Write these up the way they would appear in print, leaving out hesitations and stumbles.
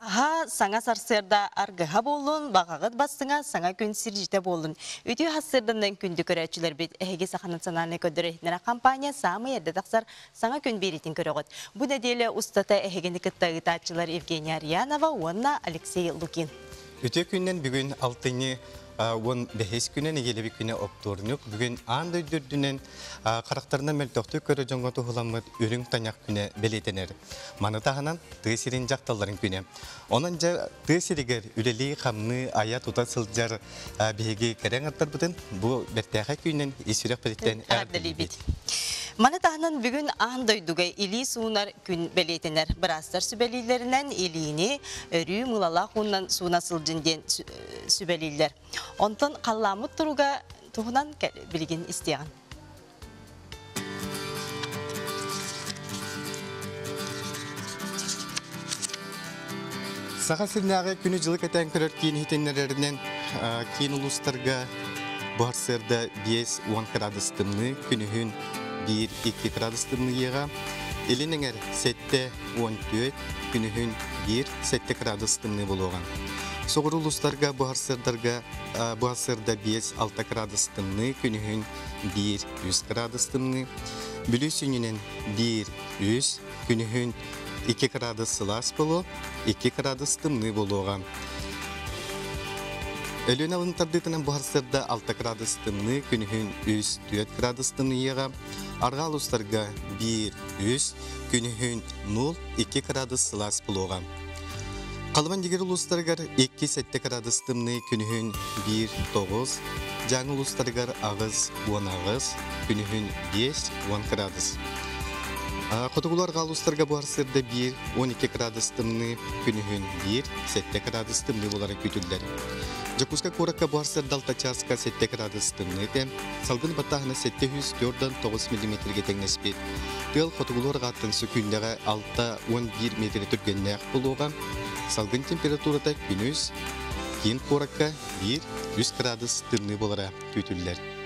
Аһа, саҥа сарсыарда аргыһа буоллун, баҕаҕыт бастыҥа саҥа күн сирдьитэ буоллун. Үтүө сарсыарданан күндү көрөөччүлэрбит, эһиги Саха национальнай көрдөрөр-иһитиннэрэр компания саамай эрдэ тахсар саҥа күн биэриитин көрөҕүт. Бу нэдиэлэ устата эһигини кытта ыытааччылар Евгения Арьянова уонна Алексей Лукин. Үтүө күннэн бүгүн алтынньы 15 күнэ нэдиэлэбит күнэ оптуорунньук. Бүгүн аан дойду үрдүнэн харахтарынан мөлтөхтүк көрөр дьоҥҥо туһуламмыт үрүҥ тайах күнэ бэлиэтэнэр. Маны таһынан тыа сирин дьахталларын күнэ. Онон дьэ тыа сиригэр үлэлии-хамныы, айа-тута сылдьар биһиги кэрэ аҥардарбытын бу бэртээхэй күнүнэн ис сүрэхпититтэн эҕэрдэлиибит. Маны таһынан бүгүн аан дойдуга илии суунар күн бэлиэтэнэр. Быраастар сүбэлииллэринэн илиини өрүү мыылалаах уунан сууна сылдьын диэн сүбэлииллэр. Онтон халлааммыт туруга туһунан билигин истиэҕин. Саха сиринээҕи күнү-дьылы кэтээн көрөр киин иһитиннэрэринэн киин улуустарга бу сарсыарда 5-10 градус тымныы, күнүһүн 1-2 градус тымныйыаҕа. Илин эҥэр 7-14, күнүһүн 1-7 градус тымныы буолуоҕа. Соҕуруу улуустарга бу сарсыардарга бу сарсыарда 5-6 градус тымныы, күнүһүн 1-3 градус тымныы. Бүлүү сүнньүнэн 1-3, күнүһүн 2 градус сылаас буолуо, 2 градус тымныы буолуоҕа. Өлүөнэ алын тардыытынан бу сарсыарда 6 градус тымныы, күнүһүн 3-4 градус тымныйыаҕа. Арҕаа улуустарга 1-3, күнүһүн 0-2 градус сылаас буолуоҕа. Халыман дигэр улуустарыгар 2-7 градус тымныы, күнүһүн 1-9, Дьааҥы улуустарыгар 8-18, күнүһүн 5-10 градус. Хотугулар улуустарга бу сарсыарда 1-12 градус тымныы, күнүһүн 1-7 градус тымныы буолара күүтүллэр. Дьокуускай куоракка бу сарсыарда 6 чааска 7 градус тымныы этэ. Салгын баттааһына 749 миллиметргэ тэҥнэспит. Тыал хотугулуу арҕааттан сөкүүндэҕэ 6-11 метр түргэннээх буолуоҕа. Салгын температурата күнүс киин куоракка 1-3 градус тымныы буолара күүтүллэр.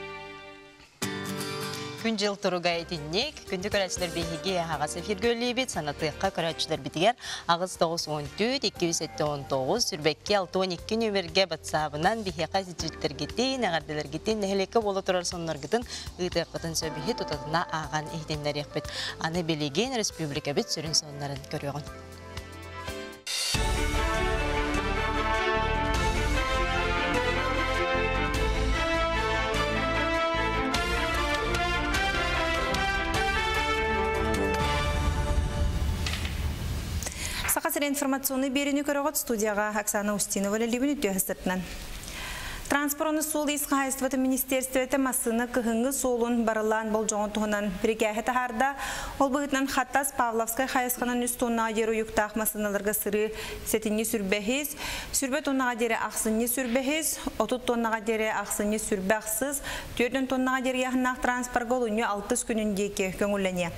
Күн-дьыл туруга итинник. Күндү көрөөччүлэр биһиги аһаҕас эфиргэ үлэлиибит. Санатыахха көрөөччүлэрбитигэр 894 279 сүрбэкки 62 нүөмэргэ батсаабынан биһиэхэ сититтэргитин, эҕэрдэлэргитин, нэһилиэккэ буола турар сонуннаргытын ыытыаххытын сөбүһү тутатына ааҕан иһитиннэриэхпит. Аны билигин республикабыт сүрүн сонуннарын көрүөҕүн. Саха сирэ информационный биэриини көрөҕүт студияҕа Оксана Устинова үлэлиибин үтүө сыртынан. Транспорт суол ис хаһаайыстыбатын министерствота массыына кыһыҥҥы суолун барыллаан болдьоҕун туһунан бирикээһи таһаарда. Ол быһыытынан Хатас Павловскай хайысханан үс тоннаҕа диэри уйуктаах массыыналарга сырыы сэтинньи сүрбэһис, сүрбэ тоннаҕа диэри ахсынньы сүрбэһис, 30 тоннаҕа диэри ахсынньы сүрбэ ахсыс, 4 тоннаҕа диэри ыйааһыннаах транспорга олунньу алтыс күнүн диэки көҥүллэниэ.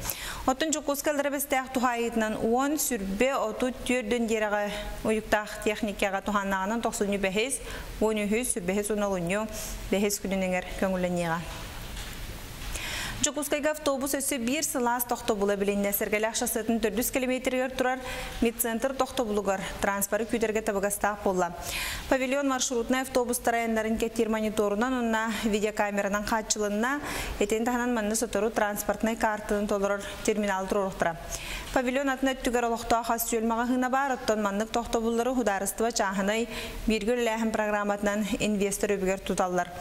Оттон Дьокуускай Ларабестаах туһаайыытынан 10 сүрбэ 34 диэрэҕэ уйуктаах техникаҕа туһааннааҕынан тохсунньу бэһис, 13 сүрбэһис уонна олунньу бэһис күнүнүгэр көҥүллэниэҕэ. Дьокуускайга автобус өссө биир сылаас тохтобула билиннэ. Сэргэлээх шоссетын төрдүс километригэр турар медцентр тохтобулугар транспоры күүтэргэ табыгастаах буолла. Павильон маршрутнай автобустар айаннарын кэтиир мониторунан уонна видеокамеранан хааччылынна. Итини таһынан манна сотору транспортнай картаны толорор терминал туруохтара. Павильон атын өттүгэр олохтоох ас-үөл маҕаһыына баар, оттон маннык тохтобуллары судаарыстыба чааһынай бииргэ үлэлээһин программатынан инвестор үбүгэр туталлар.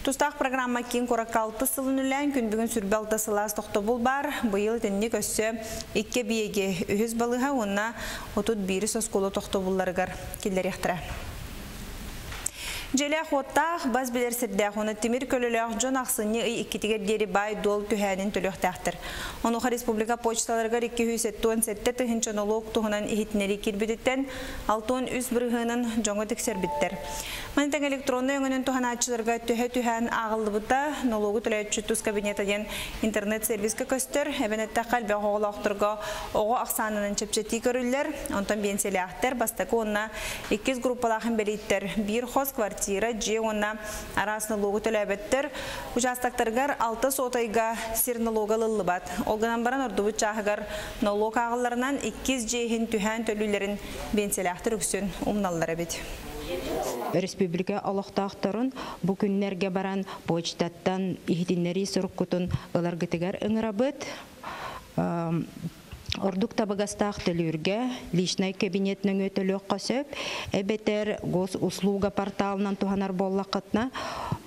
Тустаах программа киин куоракка алтыс сылын үлээн, күн бүгүн сүрбэ алта сылаас тохтобул баар. Быйыл итинник өссө икки эбийиэги үһүс балыыһа уонна 31 оскуола тохтобулларыгар киллэриэхтэрэ. Дьиэлээх-уоттаах, бас билэр сирдээх уонна тимир көлөлөөх дьон ахсынньы ый иккитигэр диэри баай-дуол түһээнин төлүөхтээхтэр. Онуоха республика почталарыгар 277 тыһыынча нолуок туһунан иһитиннэрии киирбититтэн 63 бырыһыанын дьоҥҥо тиксэрбиттэр. Маны тэҥэ электроннай өҥөнөн туһанааччыларга төһө түһээн ааҕыллыбыта нолуогу төлөөччү тус кабинета диэн интернет-сервискэ көстөр. Эбэн эттэххэ, элбэх оҕолоохторго оҕо ахсаанынан чэпчэтии көрүллэр. Онтон биэнсийэлээхтэр бастакы уонна иккис группалаах инбэлииттэр биир хос квартира квартира, дьиэ уонна араас налогу төлөөбөттөр. Учаастактарыгар 6 сотайга сир налога ылыллыбат. Ол гынан баран ордубут чааһыгар налог ааҕылларынан иккис дьиэ иһин түһээн төлүүллэрин биэнсийэлээхтэр үксүн умналлар эбит. Өрөспүүбүлүкэ олохтоохторун бу күннэргэ баран почтаттан иһитиннэрии суруккутун ыларгытыгар ыҥырабыт. Ордук табыгастаах төлүүргэ личнай кабинет нөҥүө төлүөххэ сөп, эбэтэр госуслуга порталынан туһанар буоллаххытына,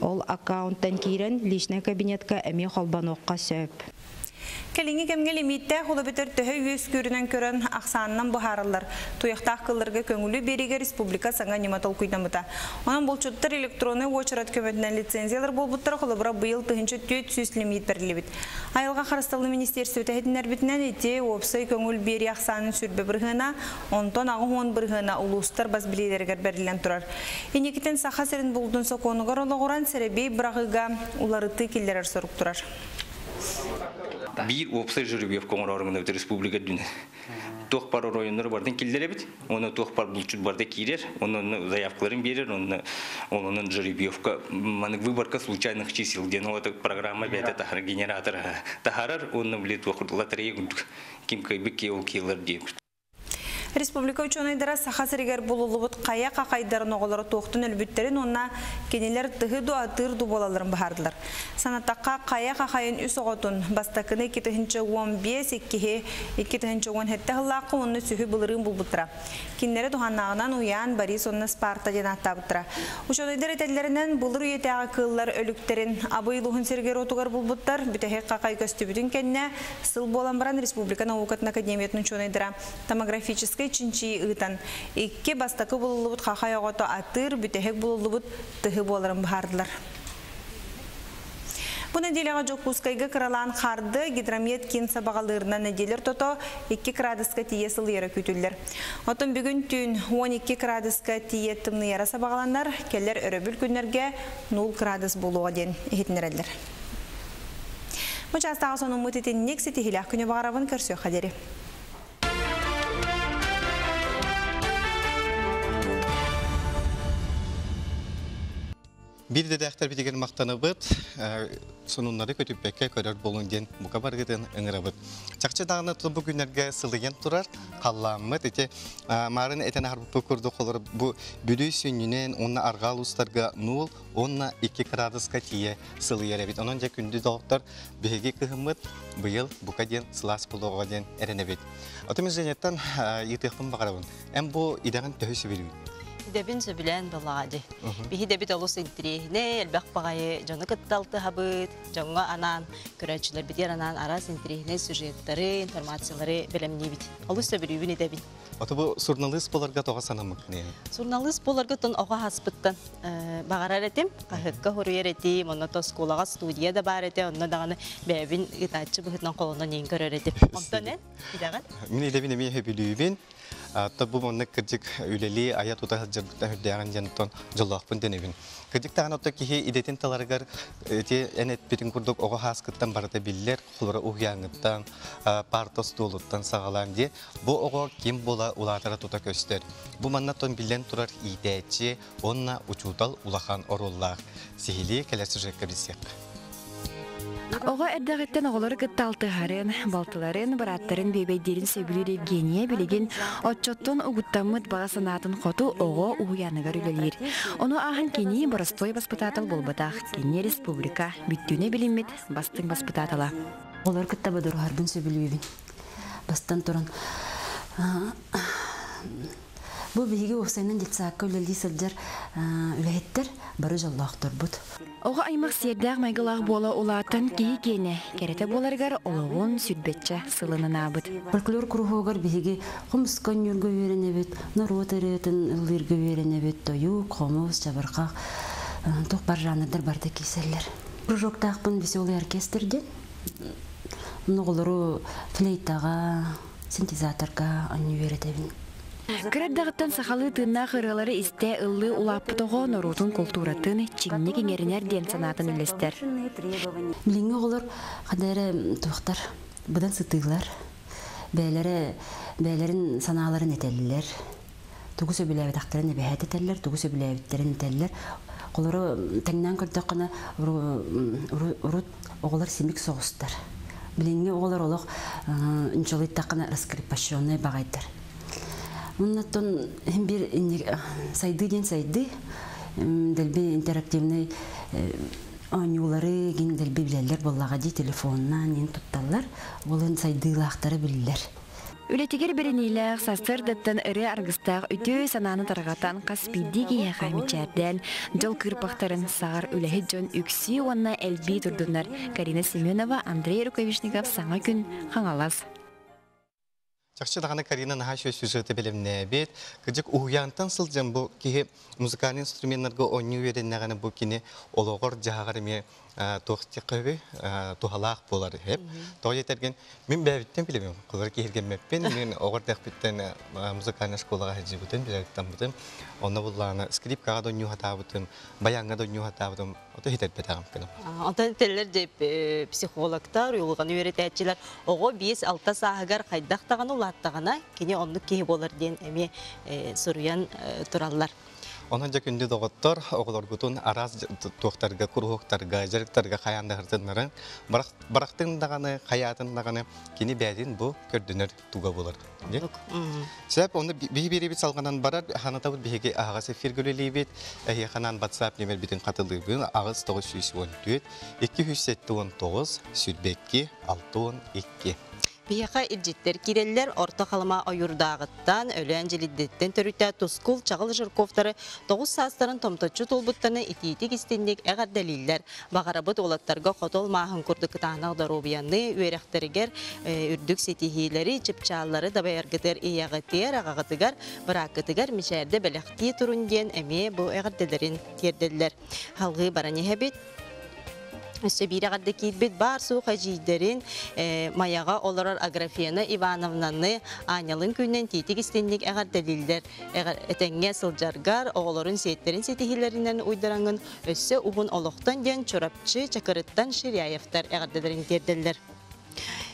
ол аккаунттан киирэн личнай кабинетка эмиэ холбонуохха сөп. Кэлиҥҥи кэмҥэ лимииттээх улабытар төһө үөскүүрүнэн көрөн ахсаанынан быһаараллар. Туйахтаах кылларга көҥүлү биэриигэ республика саҥа ньыма толкуйдаммыта. Онон булчуттар электроннай уочарат көмөтүнэн лицензиялар буолбуттара, холобура быйыл 1400 лимиит бэриллибит. Айылҕа харыстабылын министиэристибэтэ иһитиннэрбитинэн, ити уопсай көҥүл биэрии ахсаанын 20 бырыһыана, онтон 80 бырыһыана улуустар бас билиилэригэр бэриллэн турар. Инникитин Саха сирин булдун сокуонугар олоҕуран сэрэбиэй быраҕыыга уларытыы киллэрэр сорук турар. Биир уопсай жеребьевка оҥороору республика үрдүнэн. Туох бар оройуоннары бардын киллэрэбит, оны туох бар булчут барда киирэр, оны заявкаларын берер, оны онон жеребьевка, маны выборка случайных чисел диэн ол программа бэйэтэ таһар генератор таһарар, онно били туох лотерея курдук ким кыайбыт ол киэлэр диэбит. Республика ученыйдара Саха сиригэр булуллубут хайа хахайдарын оҕолоро туохтан өлбүттэрин уонна кинилэр тыһы ду атыыр ду буолалларын быһаардылар. Санатахха хайа хахайын үс оҕотун бастакыны 2015, иккиһи 2017 сыллаахха уонна үсүһү былырыын булбуттара. Кинилэри туһааннааҕынан Уйаан, Борис уонна Спарта диэн ааттаабыттара. Ученыйдар этэллэринэн былыр үйэтээҕи кыыллар өлүктэрин Абый улууһун сиригэр уотугар булбуттар. Бүтэһик хахай көстүбүтүн кэннэ сыл буолан баран Республика наукатын академиятын ученыйдара томографическай чинчийии ыытан икки бастакы булуллубут хахай оҕото атыыр, бүтэһик булуллубут тыһы буоларын быһаардылар. Бу нэдиэлэҕэ Дьокуускайга кыралаан хаардыа, гидромет киин сабаҕалыырынан нэдиэлэ ортото 2 кыраадыска тиийэ сылыйара күүтүллэр. Оттон бүгүн түүн 12 кыраадыска тиийэ тымныйара сабаҕаланар, кэлэр өрөбүл күннэргэ 0 кыраадыс буолуоҕа диэн иһитиннэрэллэр. Бу чаастааҕы сонуммут итинник ситиһиилээх күнү баҕарабын көрсүөххэ диэри. Биир идэлээхтэрбитигэр махтанабыт, сонуннары көтүппэккэ көрөр буолуҥ диэн бука барыгытын ыҥырабыт. Чахчы даҕаны бу күннэргэ сылыйан турар, халлааммыт ити маарын этэн аһарбыппыт курдук холор бу Бүлүү сүнньүнэн уонна арҕаа улуустарга 0 уонна 2 кыраадыска тиийэ сылыйар эбит. Онон дьэ күндү доҕоттор биһиги кыһыммыт быйыл бука диэн сылаас буолуоҕа диэн эрэнэбит. Отон Женяттан ыйытыахпын баҕарабын. Эн бу идэҕин төһө сөбүлүүгүн? Идэбин сөбүлээн буоллаҕа дии. Биһи идэбит олус интэриэһинэй, элбэх баҕайы дьону кытта алтыһабыт, дьоҥҥо анаан, көрөөччүлэрбитигэр анаан араас интэриэһинэй сюжеттары, информациялары бэлэмниибит. Олус сөбүлүүбүн идэбин. Ото бу суруналыыс буоларга тоҕо санаммыккыный? Суруналыыс буоларга тон оҕо сааспыттан баҕарар этим, хаһыакка суруйар этим, онно оскуолаҕа студия да баар этэ, онно даҕаны бэйэбин ыытааччы быһыытынан холонон иин көрөр этим. Онтон эн идэҕин? Мин идэбин эмиэ сөбүлүүбүн. Та бу маннык кырдьык үлэлии айа тута сылдьарбыттан сүрдээҕин диэн оттон дьоллоохпун дэнэбин. Кырдьык даҕаны отто киһи идэтин таларыгар ити эн эппитин курдук оҕо сааскыттан барыта биллэр, холоро уһуйааҥҥыттан, парта остуолуттан саҕалаан дии. Бу оҕо ким буола улаатара тута көстөр. Бу манна тон биллэн турар иитээччи уонна учуутал улахан оруоллаах. Сиһилии кэлэр сюжекка билсиэххэ. Оҕо эрдэҕиттэн оҕолору кытта алтыһарын, балтыларын, бырааттарын бүөбэйдиирин сөбүлүүр Евгения билигин оччоттон угуттаммыт баҕа санаатын хоту оҕо уһуйааныгар үлэлиир. Ону ааһан кини боростуой баспытаатал буолбатах, кини республика бүттүүнэ билиммит бастыҥ баспытаатала. Оҕолору кытта бодоруһарбын сөбүлүүбүн. Бастан туран бу биһиги уопсайынан детсадка үлэлии сылдьар үлэһиттэр бары дьоллоохторбут. Оҕо аймах сиэрдээх майгылаах буола улаатан киһи киэнэ кэрэтэ буоларыгар олоҕун сүүрбэччэ сылын анаабыт. Фольклор куруһуогар биһиги хомуска оонньуурга үөрэнэбит, норуот ырыатын ыллыырга үөрэнэбит, тойук, хомус, чабырҕах, туох бар жанрдар барыта киирсэллэр. Кружоктаахпын веселый оркестр диэн. Оҕолору флейтаҕа, синтезаторга оонньуу үөрэтэбин. Кыра эрдэҕиттэн сахалыы тыыннаах ырыалары истэ ыллыы улааппыт оҕо норуотун култууратын чиҥник иҥэринэр диэн санаатын үллэстэр. Билиҥҥи оҕолор ханна эрэ туохтар быдан сытыылар, бэйэлэрэ бэйэлэрин санааларын этэллэр. Тугу сөбүлээбэтэхтэрин эбэһээт этэллэр, тугу сөбүлээбиттэрин этэллэр. Холоро тэҥнээн көрдөххүнэ, урут оҕолор симик соҕустар. Билиҥҥи оҕолор олох нчолуйтаххына раскрепощенный баҕайдар. Оннуттан иһин биир сайдыы диэн сайдыы, дэлби интерактивный оонньуулары гин дэлби билэллэр буоллаҕа дии телефоннаан иһин тутталлар. Ол сайдыылаахтара биллэр. Үлэтигэр бэриниилээх сарсыардаттан ырыа аргыстаах үтүө санааны тарҕатан хас биирдии киһиэхэ мичээрдээн дьол кыырпахтарын саҕар үлэһит дьон үксүү уонна элбии турдуннар. Карина Семенова, Андрей Рукавишников Саҥа күн, Хаҥалас. Чахчы даҕаны Карина наһаа үчүгэй сюжеты бэлэмнээбит. Кырдьык уһуйаантан сылдьан бу киһи музыкальный инструменнарга оонньуу үөрэннэҕинэ бу кини олоҕор дьаһаҕар эмиэ туох диэххэ туһалаах буолар үһү. Тоҕо диэтэргин мин бэйэбиттэн билэбин, кулар киһиргэммэппин, мин оҕо эрдэхпиттэн музыкальнай школаҕа сылдьыбытым, билэртаммытым. Онно буллаҕына скрипкаҕа да оонньуу сатаабытым, баяҥҥа да оонньуу сатаабытым, ото иһитэрбэтэҕим гынам. Онтон этэллэр дьэ психологтар, уйулҕаны үөрэтээччилэр оҕо 5-6 сааһыгар хайдах даҕаны улааттаҕына кини оннук киһи буолар диэн эмиэ суруйан тураллар. Онон дьэ күндү доҕоттор, оҕолоргутун араас туохтарга, куруһуоктарга, дьарыктарга хайаан да сырытыннарыҥ. Барахтын даҕаны, хайаатын даҕаны кини бэйэтин бу көрдөнөр туга буолар. Сөп, онно биһи биэрибит салҕанан барар, ханатабыт биһиги аһаҕас эфиргэ үлэлиибит. Эһиэхэ WhatsApp нөмербитин хатылыыбын 8 914 279 22 62. Биһиэхэ илдьиттэр киирэллэр Орто Халыма Ойуурдааҕыттан, Өлөөн Дьилиддиттэн төрүтэ Тускул Чаҕыл Жирковтары 9 саастарын томточчу туолбуттаны итиитик истинник эҕэрдэлииллэр. Баҕарабыт уолаттарга хотол мааһын курдук кытаанах доруобуйаны, үөрэхтэригэр үрдүк ситиһиилэри, чыпчааллары дабайаргытыгар ийэҕитигэр, аҕаҕытыгар, бырааккытыгар мичээрдэ бэлэхтии турун диэн эмиэ бу эҕэрдэлэрин тиэрдэллэр. Халгыы баран иһэбит. Өссө биир эҕэрдэ киирбит баар суох эдьиийдэрин Майаҕа олорор Аграфена Ивановнаны аанньалын күнүнэн итиитик истинник эҕэрдэлииллэр. Этэҥҥэ сылдьаргар, оҕолорун сиэттэрин ситиһиилэринэн уйдараҥын өссө уһун олохтон диэн Чурапчы Чакырыттан Ширяевтар эҕэрдэлэрин тиэрдэллэр.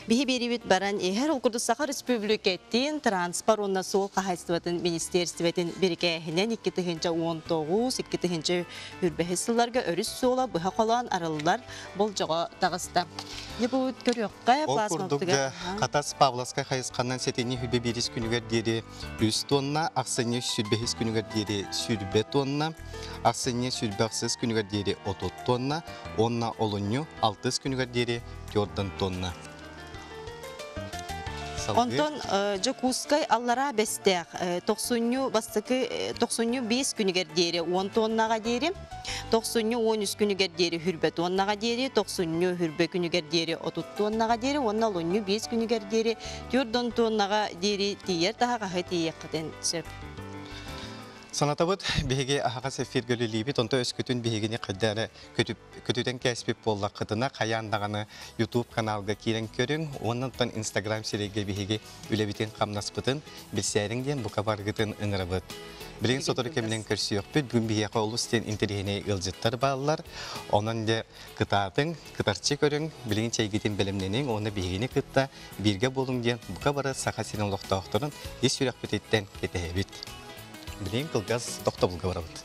Биһи биэрибит баран иһэр ол курдук Саха Республикатын транспорт уонна суол хаһаайыстыбатын министерствотын бирикээһинэн 2019 2025 сылларга өрүс суола быһа холоон арыллар болдьоҕо таҕыста. Дьэ бу көрүөххэ Ол курдук Хатас Павловскай хайысханан сэтинньи 21 күнүгэр диэри 3 тонна, ахсынньы 25 күнүгэр диэри 20 тонна, ахсынньы 26 күнүгэр диэри 30 тонна, уонна олунньу 6 күнүгэр диэри 4 тонна. Онтон Дьокуускай Аллараа Бэстээх тохсунньу бастакы тохсунньу 5 күнүгэр диэри 10 тоннаҕа диэри, тохсунньу 13 күнүгэр диэри хүрбэ тоннаҕа диэри, тохсунньу хүрбэ күнүгэр диэри 30 тоннаҕа диэри уонна олунньу 5 күнүгэр диэри 4 тоннаҕа диэри тиийэр таһаҕаһы тиийиэххитин сөп. Санатабыт биһиги аһаҕас эфиргэ үлэлиибит, онто өскөтүн биһигини хайда эрэ көтүтэн кээспит буоллаххытына, хайаан даҕаны YouTube каналга киирэн көрүҥ, уонна Instagram сирэйгэ биһиги үлэбитин хамнаспытын билсээриҥ диэн бука баргытын ыҥырабыт. Билигин сотору кэминэн көрсүөхпүт, бүгүн биһиэхэ олус диэн интэриэһинэй ыалдьыттар бааллар. Онон дьэ кытаатыҥ, кытарчы көрүҥ, билигин чэйгитин бэлэмнэниҥ, уонна биһигини кытта бииргэ буолуҥ диэн бука бары Саха сирин олохтоохторун ис сүрэхпититтэн кэтэһэбит. Билигин кылгас тохтобулга барабыт.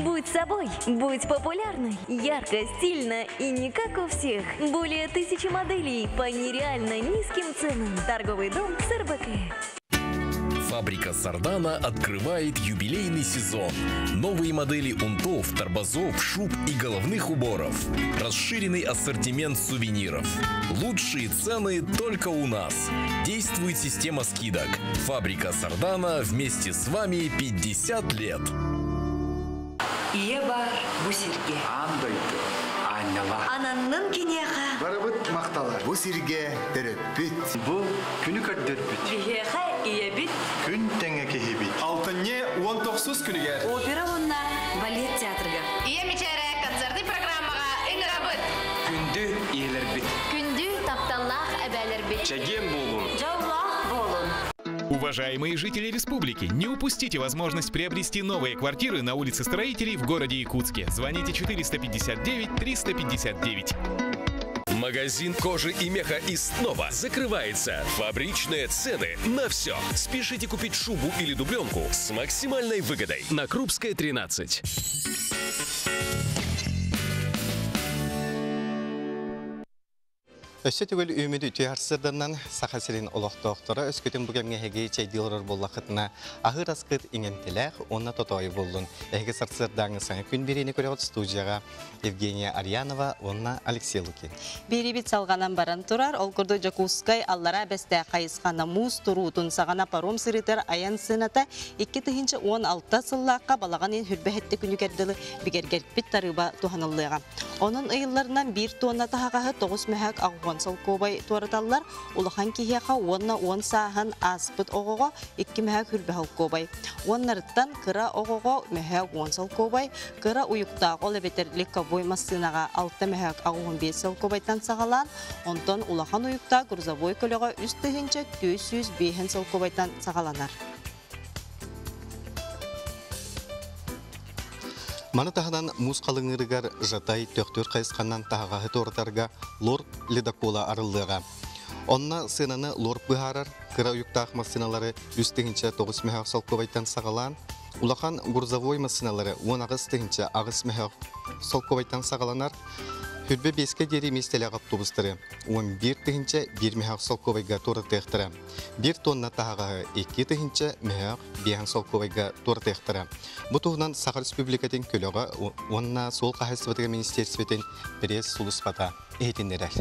Будь собой, будь популярной, ярко, стильно и не как у всех. Более 1000 моделей по нереально низким ценам. Торговый дом СРБК. Фабрика Сардана открывает юбилейный сезон. Новые модели унтов, торбозов, шуб и головных уборов. Расширенный ассортимент сувениров. Лучшие цены только у нас. Действует система скидок. Фабрика Сардана вместе с вами 50 лет. Ийэ баар бу сиргэ. Аан дойду аанньала. Ананнын киниэхэ. Барыбыт махтала. Бу сиргэ төрөппүт. Бу күнү көрдөрбүт. Биһиэхэ ийэбит. Күн тэҥэ киһибит. Алтынньы 19 күнүгэр. Опера уонна балет театрыгар. Ийэ мичээрэ концертный программаҕа ыҥырабыт. Күндү ийэлэрбит. Күндү тапталлаах эбээлэрбит. Чэгиэн буолун. Дьоллоох буолун. Уважаемые жители республики, не упустите возможность приобрести новые квартиры на улице Строителей в городе Якутске. Звоните 459 359. Магазин кожи и меха и снова закрывается. Фабричные цены на все. Спешите купить шубу или дубленку с максимальной выгодой. На Крупская, 13. Өссө төгүл үүммүт үтүө сарсыарданан Саха сирин олохтоохторо өскөтүн бу кэмҥэ эһиги чэйдии олорор буоллаххытына аһыыр аскыт иҥэмтэлээх уонна тотоойу буоллун. Эһиги сарсыардааҥҥы саҥа күн биэриини көрөҕүт студияҕа Евгения Арьянова уонна Алексей Лукин. Биэриибит салҕанан баран турар. Ол курдук Дьокуускай Аллараа Бэстээх хайысхана муус туруутун саҕана паром сырыытыгар айан сыаната 2016 сыллаахха балаҕан ыйын хүрбэһэтти күнүгэр дылы бигэргэрпит тарыыба туһаныллыаҕа. Онон ыйылларынан биир туонна таһаҕаһы тоҕус мөһөөк аҕуон солкуобай туораталлар, улахан киһиэхэ уонна уон сааһын ааспыт оҕоҕо икки мөһөөк хүрбэ солкуобай. Уоннарыттан кыра оҕоҕо мөһөөк уон солкуобай, кыра уйуктаах ол эбэтэр легковой массыынаҕа алта мөһөөк аҕуон биэс солкуобайтан саҕалаан, онтон улахан уйуктаах грузовой көлөҕө үс тыһыынча түөрт сүүс биэһин солкуобайтан саҕаланар. Маны таһынан муус халыҥыырыгар Жатай Төхтүр хайысханан таһаҕаһы туоратарга лорп ледокола арыллыаҕа. Онно сыананы лорп быһаарар, кыра уйуктаах массыыналары үс тыһыынча тоҕус мөһөөх солкуобайтан саҕалаан, улахан грузовой массыыналары уон аҕыс тыһыынча аҕыс мөһөөх солкуобайтан саҕаланар, Хүрбэ биэскэ диэри миэстэлээх автобустары уон биир тыһыынча биир мөһөөх солкуобайга туоратыахтара. Биир тонна таһаҕаһы икки тыһыынча мөһөөх биэһэн солкуобайга туоратыахтара. Бу туһунан Саха Республикатын көлөҕө уонна суол хаһаайыстыбатыгар министиэристибэтин пресс-сулууспата иһитиннэрэр.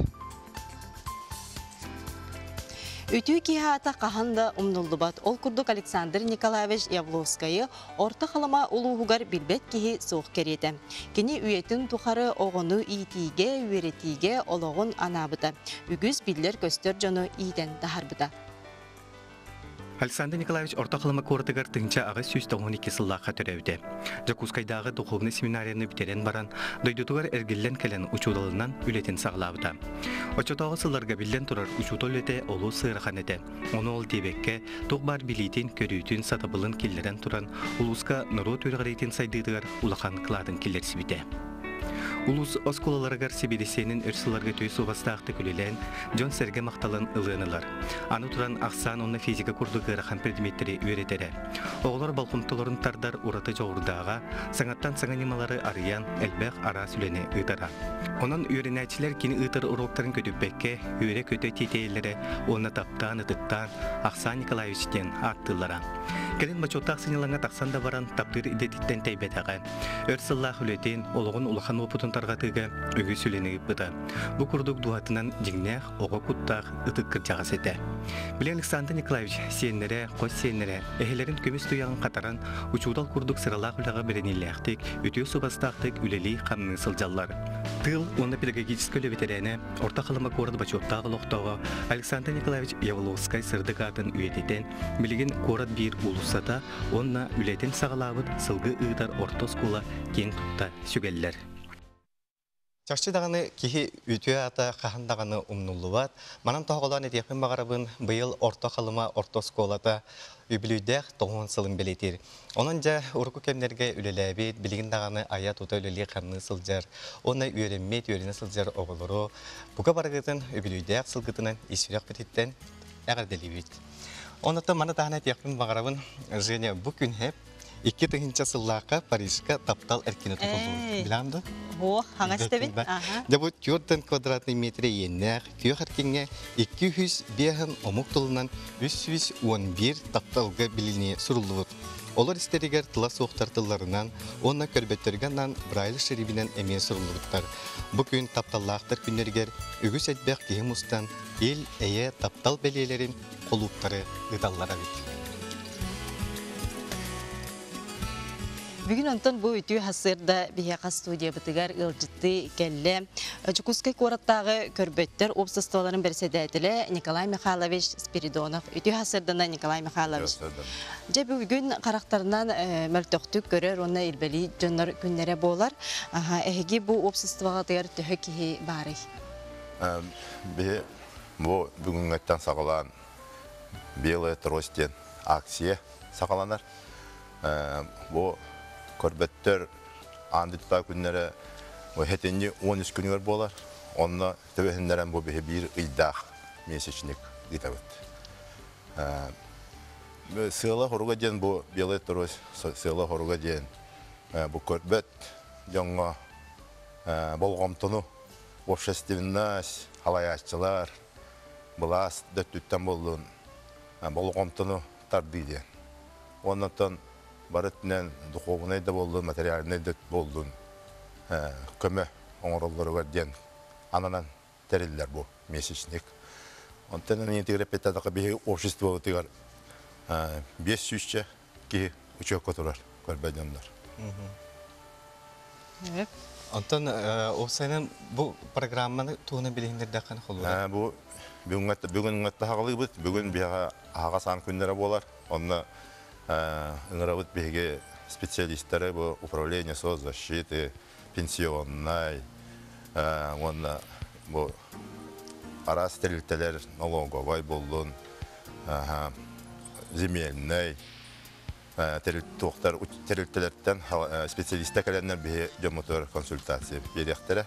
Үтүө киһи аата хаһан да умнуллубат. Ол курдук Александр Николаевич Явловскайы Орто Халыма улууһугар билбэт киһи суох кэриэтэ. Кини үйэтин тухары оҕону иитиигэ, үөрэтиигэ олоҕун анаабыта. Үгүс биллэр-көстөр дьону иитэн таһаарбыта. Александр Николаевич Орто Халыма куоратыгар тыһыынча аҕыс сүүс тоҕуон икки сыллаахха төрөөбүтэ. Дьокуускайдааҕы духовнай семинарияны бүтэрэн баран, дойдутугар эргиллэн кэлэн учууталынан үлэтин саҕалаабыта. Оччотооҕу сылларга биллэн турар учуутал үлэтэ олус ыарахан этэ. Ону ол диэбэккэ, туох баар билиитин, көрүүтүн, сатабылын киллэрэн туран, улууска норуот үөрэҕириитин сайдыытыгар улахан кылаатын киллэрсибитэ. Улуус оскуолаларыгар сибидиссиэнин өр сылларга төй суобастаахтык үлэлээн, дьон-сэргэ махталын ылыан ылар. Аны туран ахсаан уонна физика курдук ыарахан предметтэри үөрэтэрэ. Оҕолор болҕомтолорун тардар ураты дьоҕурдааҕа, саҥаттан саҥа ньымалары арыйан, элбэх араас үлэни ыытара. Онон үөрэнээччилэр кини ыытар уруоктарын көтүппэккэ, үөрэ-көтө тиэтэйэллэрэ уонна таптаан, ытыктаан Ахсаан Николаевич диэн ааттыыллара. Кэлин бочуоттаах сынньалаҥҥа тахсан да баран таптыыр идэтиттэн тэйбэтэҕэ. Өр сыллаах үлэтин, олоҕун улахан уопутун тарҕатыыга үгүс үлэни ыыппыта. Бу курдук дууһатынан дьиҥнээх оҕо куттаах ытык кырдьаҕас этэ. Били Александр Николаевич сиэннэрэ, хос сиэннэрэ эһэлэрин көмүс туйаҕын хатаран, учуутал курдук сыралаах үлэҕэ бэриниилээхтик, үтүө суобастаахтык үлэлии-хамныы сылдьаллар. Тыыл уонна педагогическай үлэ бэтэрээнэ, Орто Халыма куорат бочуоттаах олохтооҕо Александр Николаевич Явловскай сырдык аатын үйэтитэн, билигин куорат биир уулуссата уонна үлэтин саҕалаабыт сылгы ыытар орто оскуола киэҥ тутта сүгэллэр. Чахчы даҕаны киһи үтүө аата хаһан даҕаны умнуллубат. Манан тоһоҕолоон этиэхпин баҕарабын, быйыл Орто Халыма орто оскуолата үбүлүйдээх тоҕуһун сылын бэлиэтиир. Онон дьэ урукку кэмнэргэ үлэлээбит, билигин даҕаны айа-тута үлэлии-хамныы сылдьар уонна үөрэммит, үөрэнэ сылдьар оҕолору бука барыгытын үбүлүйдээх сылгытынан ис сүрэхпититтэн эҕэрдэлиибит. Онон маны таһынан этиэхпин баҕарабын, Женя, бу күн хэп икки тыһыынча сыллаахха Парижка таптал эркинэ тутуллубут. Билэҕин да? Ох, хаҥас тэбит. Дьэ бу түөртэн квадратный метр иэннээх күөх эркиҥҥэ икки үс биэһин омук тылынан үс сүүс уон биир тапталга билинии суруллубут. Олор истэригэр тыла суохтар тылларынан уонна көрбөттөргө анаан Брайль шрибинэн эмиэ суруллубуттар. Бу күн тапталлаахтар күннэригэр үгүс элбэх киһи мустан ил, эйэ, таптал бэлиэлэрин кулууптары ыыталлар эбит. Бүгүн онтон бу үтүө сарсыарда биһиэхэ студиябытыгар ыалдьыттыы кэллэ. Дьокуускай куораттааҕы көрбөттөр уопсастыбаларын бэрэссэдээтэлэ Николай Михайлович Спиридонов. Үтүө сарсыардана Николай Михайлович. Дьэ бүгүн харахтарынан мөлтөхтүк көрөр уонна ирбэлии дьоннор күннэрэ буолар. Эһиги бу уопсастыбаҕытыгар төһө киһи баарый? Биһи бу бүгүҥҥэттэн саҕалаан Белая трость диэн акция саҕаланар. Бу көрбөттөр аан дойдутааҕы күннэрэ хэтинньи 13 күнүгэр буолар. Онно төбөһүннэрэн бу биһи биир ыйдаах месячник ыытабыт. Сыала хоруга диэн бу Белая трость сыала хоруга диэн бу көрбөт дьоҥҥо болҕомтону общественность, халайааччылар, былаас дөттүттэн боллун болҕомтону тардыы диэн. Оннотон бары өттүнэн духовнай да буоллун, материальнай да буоллун көмө оҥороллоругар диэн ананан тэриллэр бу месячник. Онтон интегрэ петтатака биһи обществобытыгар 500 киһи учуокка турар көрбө дьоннор. Онтон уопсайынан бу программаны туһунан билиһиннэрдэххин холура. Бу бүгүн ҥаттаһаҕалыыбыт, бүгүн биһиэхэ аһаҕас аан күннэрэ буолар. Онно ыҥырабыт биһиги специалистары бу управление соцзащиты, пенсионнай уонна бу араас тэрилтэлэр налоговай буоллун, земельнай туохтар тэрилтэлэртэн специалистар кэлэннэр биһи дьоммутугар консультация биэриэхтэрэ.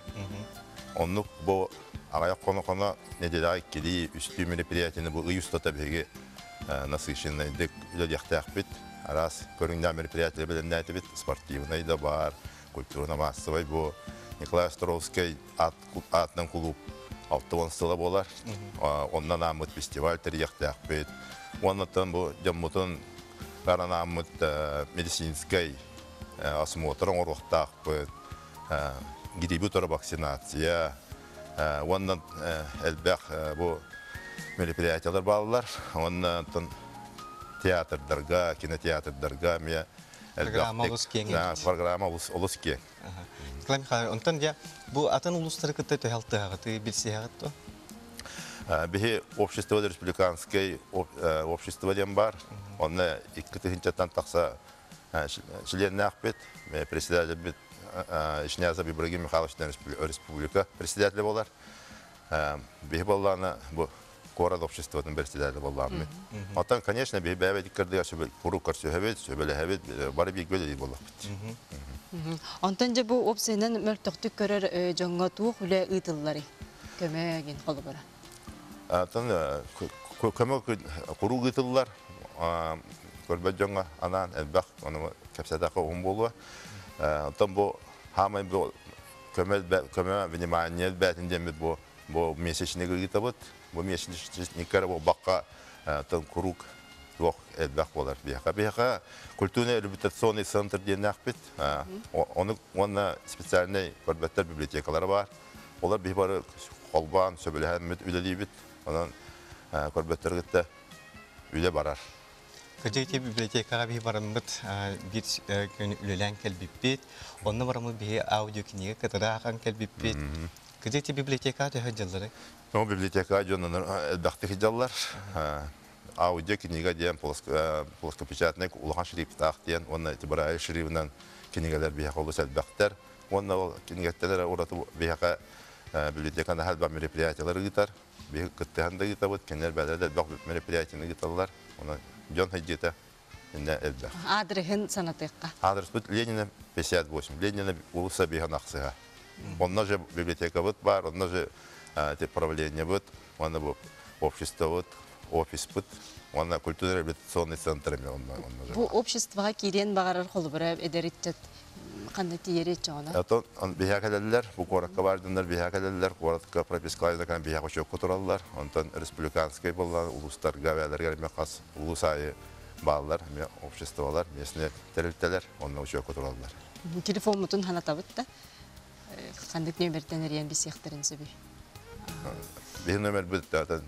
Оннук бу аҕыйах хоно-хоно нэдиэлэҕэ иккилии, үстүү мероприятиены бу ый устата биһиги насыщеннайдык үлэлиэхтээхпит. Араас көрүҥнээх мероприятие бэлэмнээтибит. Спортивнай да баар, культурно-массовай бу Николай Островскай аатынан кулууп 60 сыла буолар. Онно анааммыт фестиваль тэрийиэхтээхпит. Уоннаттан бу дьоммутун анааммыт медицинскэй осмотр оҥоруохтаахпыт, грибы утары вакцинация, уонна элбэх бу мероприятиялар бааллар. Уонна театрдарга, кинотеатрдарга эмиэ Программа олус киэҥ. Программа олус киэҥ. Николай Михайлович, онтон дьэ бу атын улуустары кытта төһө алтыһаҕытый, билсиһэҕит дуо? Биһи общество республиканскай общество диэн бар. Онно 2 тыһыынчаттан тахса членнээхпит. Председательбит Ишнязов Ибрагим Михайлович республика председателя болар. Биһи боллаана бу куорат обществотын председателя боллааммыт. Оттон, конечно, биһи бэйэбит кырдыга куруук көрсүһэбит, сөбөлөһөбүт, бары бииргэ үлэлиир буоллахпыт. Онтон дьэ бу уопсайынан мөлтөхтүк көрөр дьоҥҥо туох үлэ ыытылларый? Көмө гин холобура. Оттон көмө куруук ыытыллар. Көрбөт дьоҥҥо анаан элбэх, ону кэпсэтэххэ уһун буолуо. Оттон бу хаамай бу көмө көмө внимание бээтин диэммит бу бу месячник ыытабыт. Бу месячниккер бу бакка тон куруук туох элбэх буолар биһиэхэ. Биһиэхэ культурный реабилитационный центр диэннээхпит. Ону уонна специальный көрбөттөр библиотекалара бар. Олар биһи бары холбоон сөбүлэһэммит үлэлиибит. Онон көрбөттөр кытта үлэ барар. Кыдьык библиотекаҕа биһи бараммыт биир күн үлэлээн кэлбиппит. Онно бараммыт биһи аудиокнига кытырахан кэлбиппит. Кыдьык библиотекаҕа төһө дьыллары? Ну, библиотекаҕа дьон элбэхтик дьаллар. Аудиокнига диэн плоскопечатный улахан шрифтаах диэн, уонна Брайль шрифтынан кинигэлэр биһиэхэ олус элбэхтэр. Уонна ол кинигеттелер ураты биһиэхэ библиотеканы элбэх мероприятиялар ыытар. Биһи кыттыһан да ыытабыт, кинилэр бэйэлэрэ элбэх мероприятияны ыыталлар. Онон дьон хайдыта инне элбэх. Аадырыһын санатыахха. Аадырыспыт Ленина 58, Ленина улуса биһан ахсыха. Онно же библиотекабыт бар, онно же правлениебыт, онно бу обществобыт, офиспыт, онно культурно-реабилитационный центр эми онно онно же. Бу обществоҕа киириэн баҕарар холобура эдэр ыччат ханна тиийэр чоҕуна? Отон биһиэхэ кэлэллэр, бу куоракка баар дьоннор биһиэхэ кэлэллэр, куоратка пропискалайда биһиэхэ учуокка тураллар. Онтон республиканскай буоллан улуустарга, бээлэргэр эми хас улуус аайы бааллар, эми обществолар, местный тэрилтэлэр онно учуокка тураллар. Телефоммутун ханатабыт да ханнык нөмерден эрийэн билсиэхтэрин сөбүй? Биһи номербит 4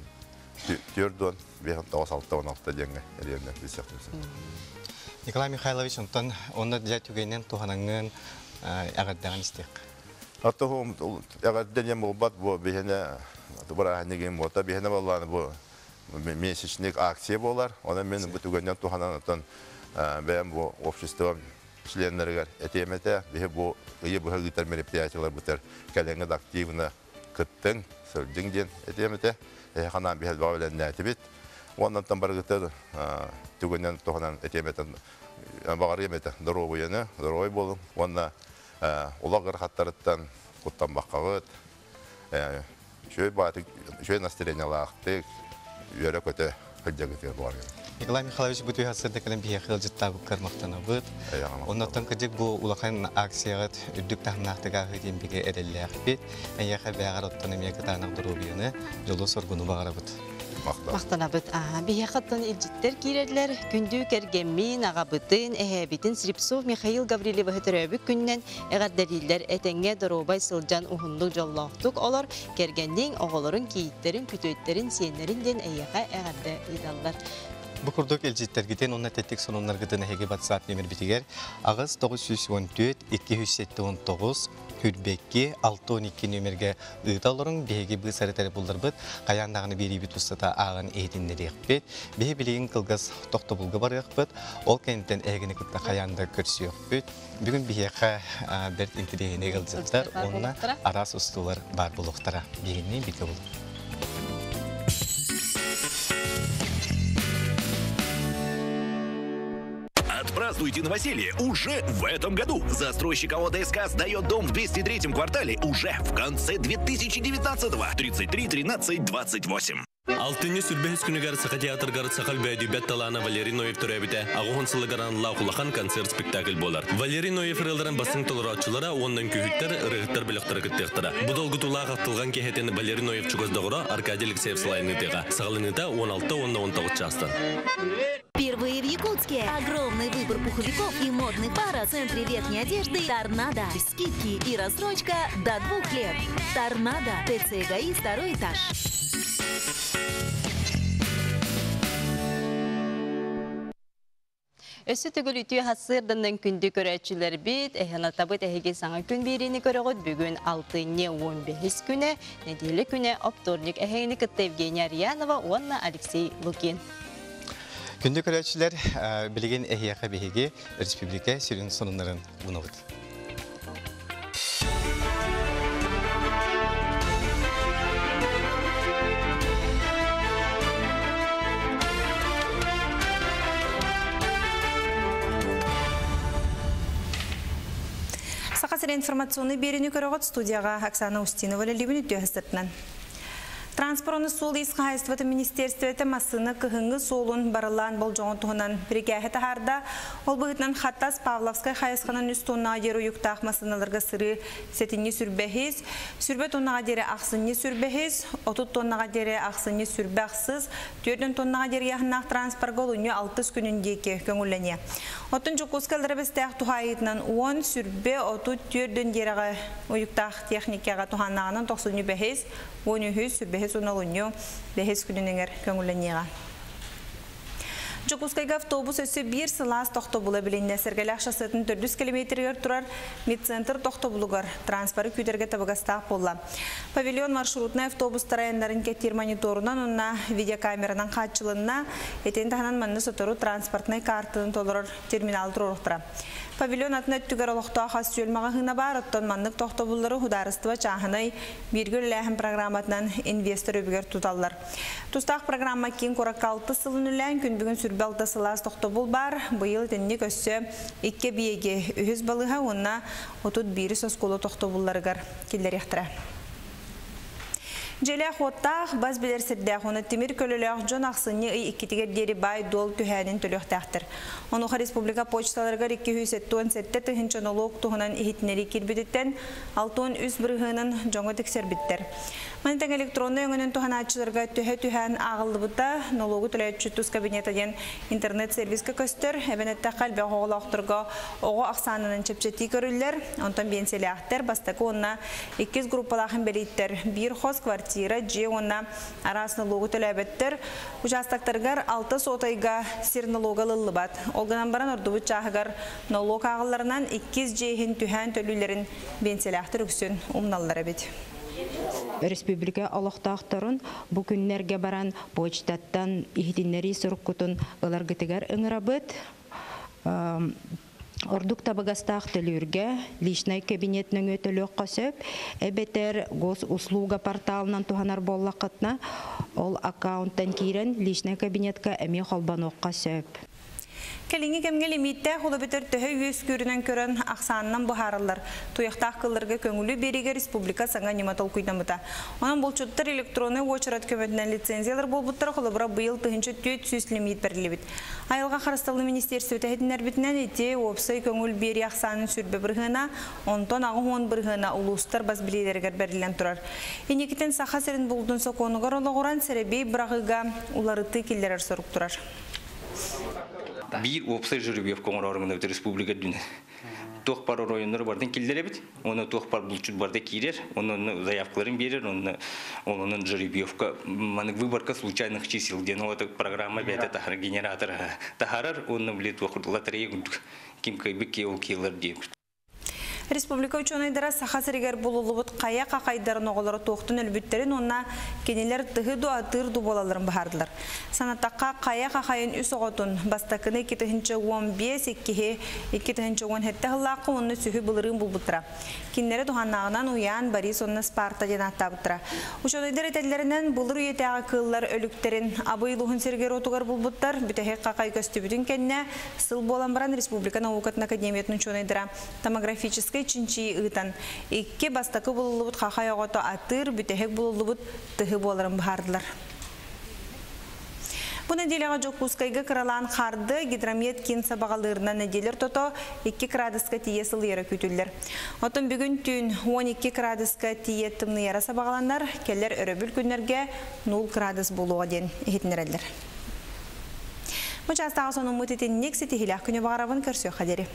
5 9 6 16 диэҥҥэ эрийэннэр билсиэхтэрин сөп. Николай Михайлович, онтон онно дьэ түгэнинэн туһанаҥҥын эҕэрдэҕин истиэх. Аттахум эҕэрдэ буолбат бу биһиэнэ бырааһынньыгын буота биһиэнэ буоллааны бу месячник акция буолар. Онон мен бу түгэннэн туһанан оттон бэйэм бу общество членнэригэр этиэмэтэ биһи бу ыйы быһа ыытар мероприятиялар бутар кэлэҥҥэ активно кыттыҥ, сылдьыҥ диэн этиэмэтэ. Эханан биһэл баҕа Оннан барыгытыр түгэннэн туһанан этиэмэтэн баҕарыам этэ доруобуйаны, здоровый болуҥ. Уонна олох ыарахаттарыттан куттанбаккаҕыт, Үчүгэй баатык, үчүгэй настроениялаахтык, үөрэ-көтө сылдьаргытыгар баҕарабын. Николай Михайлович бу түһэ сырда кэлэн биһиэхэ ыалдьыттаабыккар махтанабыт. Оннуттан кырдьык бу улахан акцияҕыт үрдүк таһымнаахтык ааһыы диэн бигэ эрэллээхпит. Эйиэхэ бээҕэр оттон эмиэ кытаанах доруобуйаны, дьолу-соргуну баҕарабыт. Махтанабыт. Биһиэхэ оттон илдьиттэр киирэллэр. Күндү кэргэммин, аҕабытын, эһээбитин Слепцов Михаил Гаврильевиһы төрөөбүт күнүнэн эҕэрдэлииллэр. Этэҥҥэ доруобай сылдьан уһуннук дьоллоохтук олор. Кэргэнниҥ, оҕолорун, кийииттэрин, күтүөттэрин, сиэннэрин диэн эйиэхэ эҕэрдэ ыыталлар. Бу курдук илдьиттэргитин уонна тэттик сонуннаргытын эһиги WhatsApp нөмербитигэр 8 914 279 Хүрбэкки 612 нүөмэргэ ыыта олоруҥ, биһиги быыс эрэ булларбыт, хайаан даҕаны биэриибит устата ааҕан иһитиннэриэхпит. Биһи билигин кылгас тохтобулга барыахпыт, ол кэнниттэн эһигини кытта хайаан да көрсүөхпүт. Бүгүн биһиэхэ бэрт интэриэһинэй ыалдьыттар уонна араас устуулар баар буолуохтара. Биһигини бииргэ булуҥ. Отпразднуйте новоселье уже в этом году. Застройщик АО ДСК сдает дом в 203 квартале уже в конце 2019-го. 33 13 28. Алтынньы сүрбэһис күнүгэр Саха театрыгар саха өлбөөдүйбэт талаана Валерий Ноев төрөөбүтэ 80 сылыгар аналлаах улахан концерт-спектакль буолар. Валерий Ноев ырыаларын бастыҥ толорооччулара уонна үҥкүүһүттэр, ырыаһыттар бөлөхтөрө кыттыахтара. Бу долгутуулаах ахтылҕан киэһэтин Валерий Ноев чугас доҕоро Аркадий Алексеев салайыныытыаҕа. Саҕаланыыта 16 уонна 19 чаастан. Впервые в Якутске огромный выбор пуховиков и модных пар в центре верхней одежды «Торнадо». Скидки и рассрочка до 2 лет. «Торнадо». ТЦ ГАИ, второй этаж. Өссө төгүл үтүө сарсыарданан күндү көрөөччүлэрбит, эһэнатабыт эһиги саҥа күн биэриини көрөҕүт бүгүн алтынньы 15 күнэ, нэдиэлэ күнэ, вторник эһигини кытта Евгения Арьянова уонна Алексей Лукин. Күндү көрөөччүлэр, билигин эһиэхэ биһиги республика сүрүн сонуннарын уунабыт. Саха сирин информационный биэриини көрөҕүт студияҕа Оксана Устинова үлэлиибин үтүө сарсыарданан. Транспорт суол ис хаһаайыстыбатын министиэристибэтэ массыына кыһыҥҥы суолун барыллаан болдьоҕун туһунан бирикээһи таһаарда. Ол быһыытынан Хатас Павловскай хайысханан 3 тоннаҕа диэри уйуктаах массыыналарга сырыы сэтинньи 25, 20 тоннаҕа диэри ахсынньы 25, 30 тоннаҕа диэри ахсынньы 28, 4 тоннаҕа диэри ыйааһыннаах транспорга олунньу 6 күнүн диэки көҥүллэниэ. Оттон Дьокуускай Аллара Бэстээх туһаайыытынан 10, 20, 34 диэрэҕэ уйуктаах техникаҕа туһааннааҕынан тохсунньу 5, 13, 5 олунньу 5 күнүнүгэр көҥүллэниэҕэ. Дьокуускайга автобус өссө биир сылаас тохтобула билиннэ. Сэргэлээх шоссетын төрдүс километригэр турар медцентр тохтобулугар транспоры күүтэргэ табыгастаах буолла. Павильон маршрутнай автобустар айаннарын кэтиир мониторунан уонна видеокамеранан хааччылынна. Итини таһынан манна сотору транспортнай картаны толорор терминал туруохтара. Павильон атын өттүгэр олохтоох ас-үөл маҕаһыына баар, оттон маннык тохтобуллары судаарыстыба чааһынай бииргэ үлэлээһин программатынан инвестор үбүгэр туталлар. Тустаах программа киин куоракка алты сылын үлэлээн, күн бүгүн 26 сылаас тохтобул баар, быйыл итинник өссө икки эбийиэги үһүс балыыһа уонна 31 оскуола тохтобулларыгар киллэриэхтэрэ. Дьиэлээх-уоттаах, бас билэр сирдээх уонна тимир көлөлөөх дьон ахсынньы ый иккитигэр диэри баай-дуол түһээнин төлүөхтээхтэр. Онуоха республика почталарыгар 277 тыһыынча нолуок туһунан иһитиннэрии киирбититтэн 63 бырыһыанын дьоҥҥо тиксэрбиттэр. Маны тэҥэ электроннай өҥөнөн туһанааччыларга төһө түһээн ааҕыллыбыта нолуогу төлөөччү тус кабинета диэн интернет-сервиска көстөр. Эбэн эттэххэ, элбэх оҕолоохторго оҕо ахсаанынан чэпчэтии көрүллэр. Онтон биэнсийэлээхтэр бастакы уонна иккис группалаах инбэлииттэр биир хос квартира, дьиэ уонна араас нолуогу төлөөбөттөр. Участоктарыгар 6 сотайга сир нолуога ылыллыбат. Ол гынан баран ордубут чааһыгар нолуок ааҕылларынан иккис дьиэ иһин түһээн төлүүллэрин биэнсийэлээхтэр үксүн умналлар эбит. Республика олохтоохторун бу күннэргэ баран почтаттан иһитиннэрии суруккутун ыларгытыгар ыҥырабыт. Ордук табыгастаах төлүүргэ личнай кабинет нөҥүө төлүөххэ сөп, эбэтэр госуслуга порталынан туһанар буоллаххытына, ол аккаунттан киирэн личнай кабинетка эмиэ холбонуохха сөп. Кэлиҥҥи кэмҥэ лимииттээх ол эбэтэр төһө үөскүүрүнэн көрөн ахсаанынан быһаараллар. Туйахтаах кыылларга көҥүлү биэриигэ республика саҥа ньыма толкуйдаммыта. Онон булчуттар электроннай уочарат көмөтүнэн лицензиялар буолбуттара, холобура, быйыл 1400 лимиит бэриллибит. Айылҕа харыстабылын министиэристибэтэ иһитиннэрбитинэн, ити уопсай көҥүл биэрии ахсаанын сүүрбэ бырыһыана, онтон 80 бырыһыана улуустар бас билиилэригэр бэриллэн турар. Инникитин Саха сирин булдун сокуонугар олоҕуран сэрэбиэй быраҕыыга уларытыы киллэрэр сорук турар. Биир уопсай жеребьевка оҥороору гынабыт республика үрдүнэн. Туох бар оройуоннары бардын киллэрэбит, уонна туох бар булчут барда киирэр, онно заявкаларын биэрэр, онно онон жеребьевка маны выборка случайных чисел диэн ол программа бэйэтэ таһар генератор таһарар, уонна били туох лотерея курдук ким кыайбыт ки ол киэлэр диэбит. Республика учуонайдара Саха сиригэр булуллубут хайа хахайдарын оҕолоро туохтан өлбүттэрин уонна кинилэр тыһы ду атыыр ду буолалларын быһаардылар. Санаттахха, хайа хахайын үс оҕотун, бастакыны 2015, иккиһи 2017 сыллаахха уонна үсүһү былырыын булбуттара. Кинилэри туһааннааҕынан Уйаан, Борис уонна Спарта диэн ааттаабыттара. Учуонайдар этэллэринэн, былыр үйэтээҕи кыыллар өлүктэрин Абый улууһун сиригэр-уотугар булбуттар. Бүтэһик хахай көстүбүтүн кэннэ сыл буолан баран Республика наукатын академиятын учуонайдара томографическай чинчийии ыытан, икки бастакы булуллубут хахай оҕото атыыр, бүтэһик булуллубут тыһы буоларын быһаардылар. Бу нэдиэлэҕэ Дьокуускайга кыралаан харды, гидромет киин сабаҕалыырынан нэдиэлэ ортото 2 кыраадыска тиийэ сылыйара күүтүллэр. Оттон бүгүн түүн 12 кыраадыска тиийэ тымныйара сабаҕаланар, кэлэр өрөбүл күннэргэ 0 кыраадыс буолуоҕа диэн иһитиннэрэллэр. Бу чаастааҕы сонуммут итинник ситиһиилээх күнү баҕарабын көрсүөххэ диэри.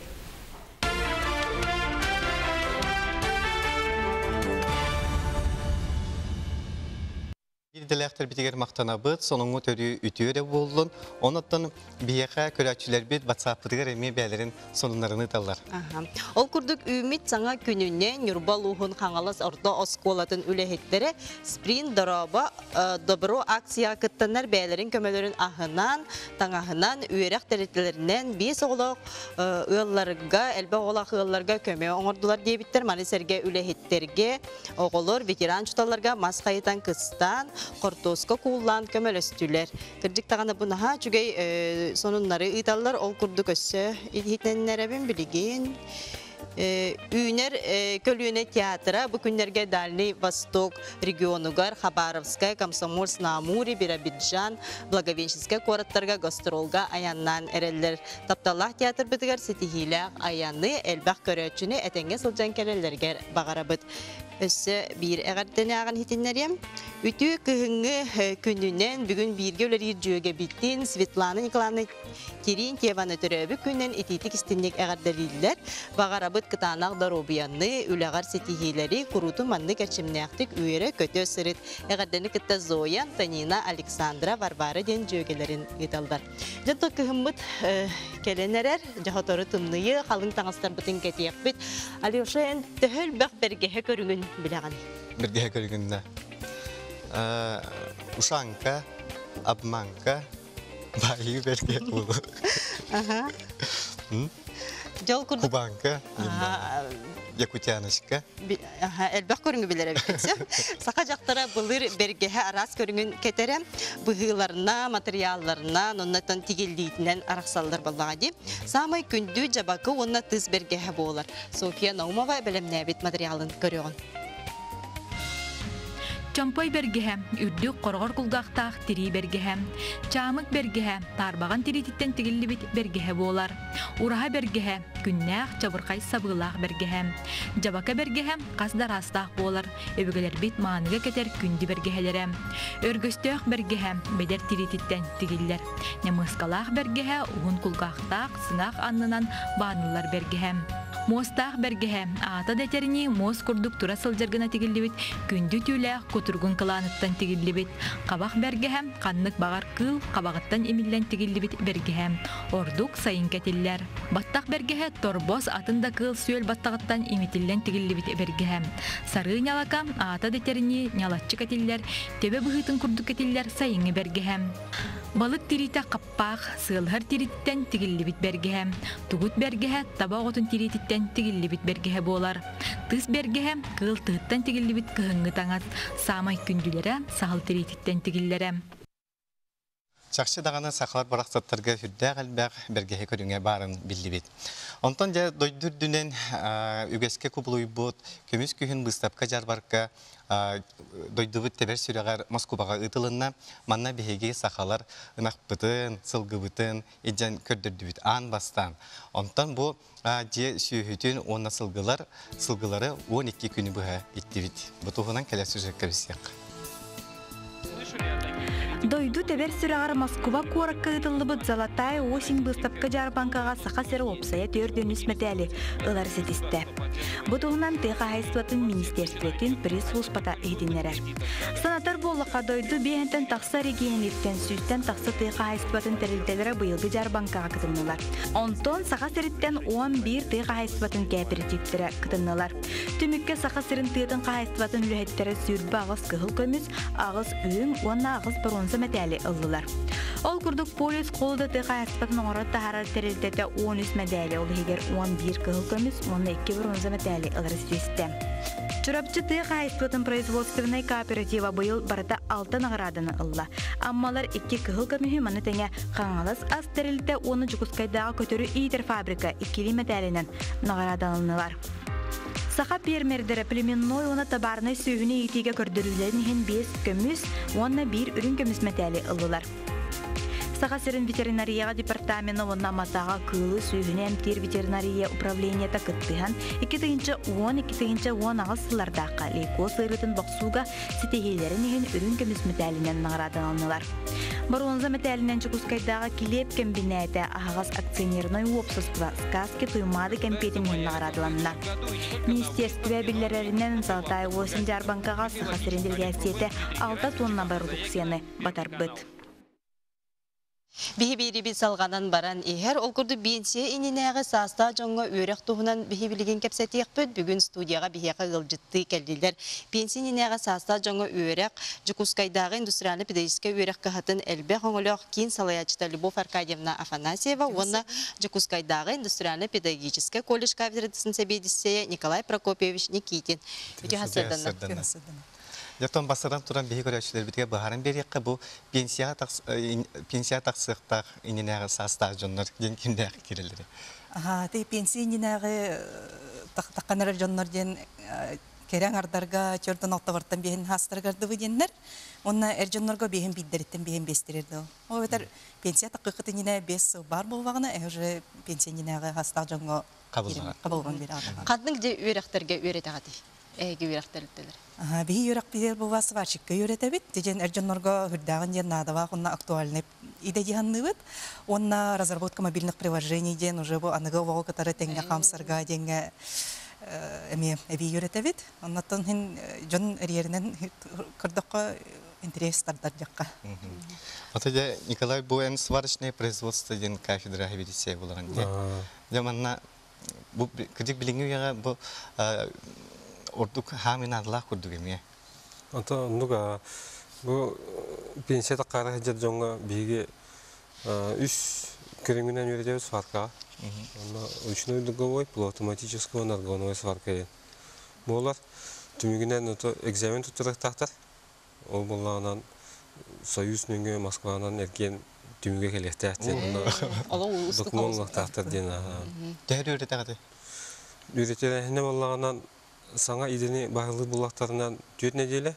Идэлээхтэрбитигэр махтанабыт, сонуҥҥу төрүү үтүө эрэ буоллун. Онуттан биһиэхэ көрөөччүлэрбит ватсаппытыгар эмиэ бэйэлэрин сонуннарын ыыталлар. Ол курдук үүммүт саҥа күнүнэн Ньурба улууһун Хаҥалас орто оскуолатын үлэһиттэрэ Спринт Дорообо Добро акцияҕа кыттаннар бэйэлэрин көмөлөрүн аһынан, таҥаһынан, үөрэх тэрилтэлэринэн биэс оҕолоох ыалларга, элбэх оҕолоох ыалларга көмө оҥордулар диэбиттэр. Маны сэргэ үлэһиттэргэ, оҕолор, ветеран учууталларга мас хайытан кыстаан, хортуоска кууллаан көмөлөстүлэр. Кырдьык даҕаны бу наһаа үчүгэй сонуннары ыыталлар. Ол курдук өссө иһитиннэрэбин билигин. Үүнэр көлүөнэ театра бу күннэргэ Дальний Восток регионугар Хабаровскай, Комсомольск-на-Амуре, Биробиджан, Благовещенскай куораттарга гастролга айаннаан эрэллэр. Тапталлаах театрбытыгар ситиһиилээх айаны, элбэх көрөөччүнү этэҥҥэ сылдьан кэлэллэригэр баҕарабыт. Өссө биир эҕэрдэнээҕин иһитиннэриэм. Үтүө кыһыҥҥы күнүнэн бүгүн бииргэ үлэлиир дьүөгэбитин Светлана Николаевна Терентьеваны төрөөбүт күнүнэн итиитик-истинник эҕэрдэлииллэр. Баҕарабыт кытаанах доруобуйаны, үлэҕэр ситиһиилэри, куруутун маннык эрчимнээхтик үөрэ-көтө сырыт. Эҕэрдэни кытта Зоя, Антонина, Александра, Варвара диэн дьүөгэлэрин ыыталлар. Дьэ, кыһыммыт кэлэн эрэр, дьоһотору тымныйы, халыҥ таҥастарбытын кэтиэхпит. Алеша, эн төһө элбэх бэргэһэ көрүҥүн билэҕин? Бэргэһэ көрүҥүн да. Ушанка, обманка, Баайыы бэргэ буолу. Дьол курдук. Кубанка, Якутяночка. Элбэх көрүҥү билэр эбиккин. Саха дьахтара былыр бэргэһэ араас көрүҥүн кэтэрэ, быһыыларына, матырыйаалларына, оннотон тигиллиитинэн арахсаллар буоллаҕа дии. Саамай күндү дьабакы уонна тыс бэргэһэ буолар. Софья Наумова бэлэмнээбит матырыйаалын көрүөҕүн. Чомпой бэргэһэ, үрдүк хороҕор кулгаахтаах тирии бэргэһэ. Чаамык бэргэһэ, таарбаҕан тириититтэн тигиллибит бэргэһэ буолар. Ураһа бэргэһэ, күннээх, чабырхай сабыылаах бэргэһэ. Дьабака бэргэһэ хас да араастаах буолар. Өбүгэлэрбит мааныга кэтэр күндү бэргэһэлэрэ. Өргөстөөх бэргэһэ, бэдэр тириититтэн тигиллэр. Ньамыаскалаах бэргэһэ уһун кулгаахтаах, сыҥаах аннынан бааныллар бэргэһэ. Муостаах бэргэһэ, аата да этэринии, муос курдук тура сылдьар гына тигиллибит күндү түүлээх кутуругун кылааныттан тигиллибит. Хабах бэргэһэ, ханнык баҕар кыыл хабаҕыттан имиллэн тигиллибит бэргэһэ. Ордук сайын кэтиллэр. Баттах бэргэһэ торбос атын да кыыл-сүөл баттаҕыттан имитиллэн тигиллибит бэргэһэ. Сарыы ньалака, аата да этэринии, ньалаччы кэтиллэр, төбө быһыытын курдук кэтиллэр сайыҥҥы бэргэһэ. Балык тириитэ хаппаах, сыалыһар тирииттэн тигиллибит бэргэһэ. Тугут бэргэһэ таба оҕотун тириититтэн тигиллибит бэргэһэ буолар. Тыс бэргэһэ кыыл тыһыттан тигиллибит кыһыҥҥы таҥас. Саамай күндүлэрэ саһыл тириититтэн тигиллэрэ. Чахчы даҕаны сахалар барахсаттарга сүрдээх элбэх бэргэһэ көрүҥэ баарын биллибит. Онтон дьэ дойду үрдүнэн үгэскэ кубулуйбут көмүс күһүн быыстапка-дьаарбарка дойдубут тэбэр сүрэҕэр Москубаҕа ыытылынна. Манна биһиги сахалар ынахпытын, сылгыбытын илдьэн көрдөрдүбүт аан бастаан. Онтон бу дьиэ сүөһүтүн уонна сылгылар сылгылары 12 күнү быһа иттибит. Бу туһунан кэлэр сюжекка билсиэххэ. Дойду тэбэр сүрэҕэр Москуба куоракка ыытыллыбыт «Золотая осень» быыстапка-дьаарбаҥкаҕа Саха сирэ уопсайа 403 мэтээли ылар ситистэ. Бу туһунан тыа хаһаайыстыбатын министиэристибэтин пресс-сулууспата иһитиннэрэр. Санатар буоллахха, дойду биэһинтэн тахса региониттэн сүүстэн тахса тыа хаһаайыстыбатын тэрилтэлэрэ быйылгы дьаарбаҥкаҕа кытыннылар. Онтон Саха сириттэн 11 тыа хаһаайыстыбатын кээпэрэтииптэрэ кытыннылар. Түмүккэ Саха сирин тыатын хаһаайыстыбатын үлэһиттэрэ 28 кыһыл көмүс, аҕыс үрүҥ уонна аҕыс боруонса мэтээли ыллылар. Ол курдук Полюс холода тыа хаһаайыстыбатын оҥорор таһаарар тэрилтэтэ 13 мэдээли, ол иһигэр 11 кыһыл көмүс уонна 2 боруонса мэтээли ылары ситистэ. Чурапчы тыа хаһаайыстыбатын производственнай кооператива быйыл барыта алта наҕарааданы ылла. Аммалар икки кыһыл көмүһү маны тэҥэ Хаҥалас ас тэрилтэ уонна Дьокуускайдааҕы көтөрү иитэр фабрика иккилии мэтээлинэн наҕараадаланнылар. Саха пиэрмэрдэрэ племенной уонна табаарынай сүөһүнү иитиигэ көрдөрүүлэрин иһин биэс көмүс уонна биир үрүҥ көмүс мэтээли ыллылар. Саха сирин ветеринарияҕа департамена уонна Амматааҕы кыылы сүөһүнү эмтиир ветеринария управлениета кыттыһан 2010-2018 сыллардаахха лейкоз ыарыытын бохсууга ситиһиилэрин иһин үрүҥ көмүс мэтээлинэн наҕараадаланнылар. Боруонза мэтээлинэн Дьокуускайдааҕы килиэп кэмбинээтэ аһаҕас акционернай уопсастыба Сказки Туймаады кэмпиэтин иһин наҕараадаланна. Министиэристибэ биллэрэринэн Золотая осень дьаарбаҥкаҕа Саха сирин дэлэгээссийэтэ 6 тонна бородууксуйаны батарбыт. Биһи биирибит салҕанан баран иһэр. Ол курдук биэнсийэ иннинээҕи саастаах дьоҥҥо үөрэх туһунан биһи билигин кэпсэтиэхпит. Бүгүн студияҕа биһиэхэ ыалдьыттыы кэллилэр. Пенсия иннинээҕи саастаах дьоҥҥо үөрэх Дьокуускайдааҕы индустриально-педагогическай үөрэх кыһатын элбэх өҥөлөөх киин салайааччыта Любовь Аркадьевна Афанасьева уонна Дьокуускайдааҕы индустриально-педагогическай колледж кафедратын сэбиэдиссэйэ Николай Прокопьевич Никитин. Үтүө сарсыарданнар. Дьэ, бастатан туран биһи көрөөччүлэрбитигэр быһааран биэриэххэ бу пенсияҕа тахс пенсияҕа тахсыахтаах иннинээҕи саастаах дьоннор диэн кимнээх киирэллэрий? Аһаа, ти пенсия иннинээҕи таххан эрэр дьоннор диэн кэрэ аҥардарга чөрдөн алтабартан биэһин хаастарыгар дыбы диэннэр уонна эр дьоннорго биэһин биирдэриттэн биэһин биэстэрэр дыл. Ол эбэтэр пенсия таххыккыт иннинэ биэс сыл баар буоллаҕына, э уже пенсия иннинээҕи хаастаах дьоҥҥо хабыллан биэрэҕит. Ханнык дьэ үөрэхтэргэ үөрэтэҕитий? Эһиги үөрэхтэрилтэлэр. Биһи үөрэхпитигэр бу сварщикка үөрэтэбит. Дьэн эр дьоннорго үрдээҕин диэн наадалаах уонна актуальный идэ дьаһанныыбыт. Уонна разработка мобильных приложений диэн уже бу аныгы олоҕу кытары тэҥҥэ хаамсарга диэҥҥэ эмиэ эбии үөрэтэбит. Оннуттан иһин дьон эрийэринэн көрдөххө интерес тардар дьахха. Ата дьэ Николай бу эн сварочное производство диэн кафедра хабилиция буолаҕын дии. Дьэ манна бу кырдьык билиҥҥи үйэҕэ бу ордук хаамыы наадалаах курдук эмиэ. Онтон оннук бу пенсия таххаара сылдьар дьоҥҥо биһиги үс көрүҥүнэн үөрэтэбит сваркаҕа. Онно ручной дуговой, полуавтоматический уонна аргоновай сварка диэн буолар. Түмүгүнэн ото экзамен туттарыахтаахтар. Ол буоллаҕынан Союз нөҥүө Москванан эргиэн түмүгэ кэлиэхтээх диэн онно докумуон ылыахтаахтар диэн Төһө үөрэтэҕитий? Үөрэтэрээһинэ буоллаҕынан саҥа идэни баһылыыр буоллахтарынан түөрт нэдиэлэ,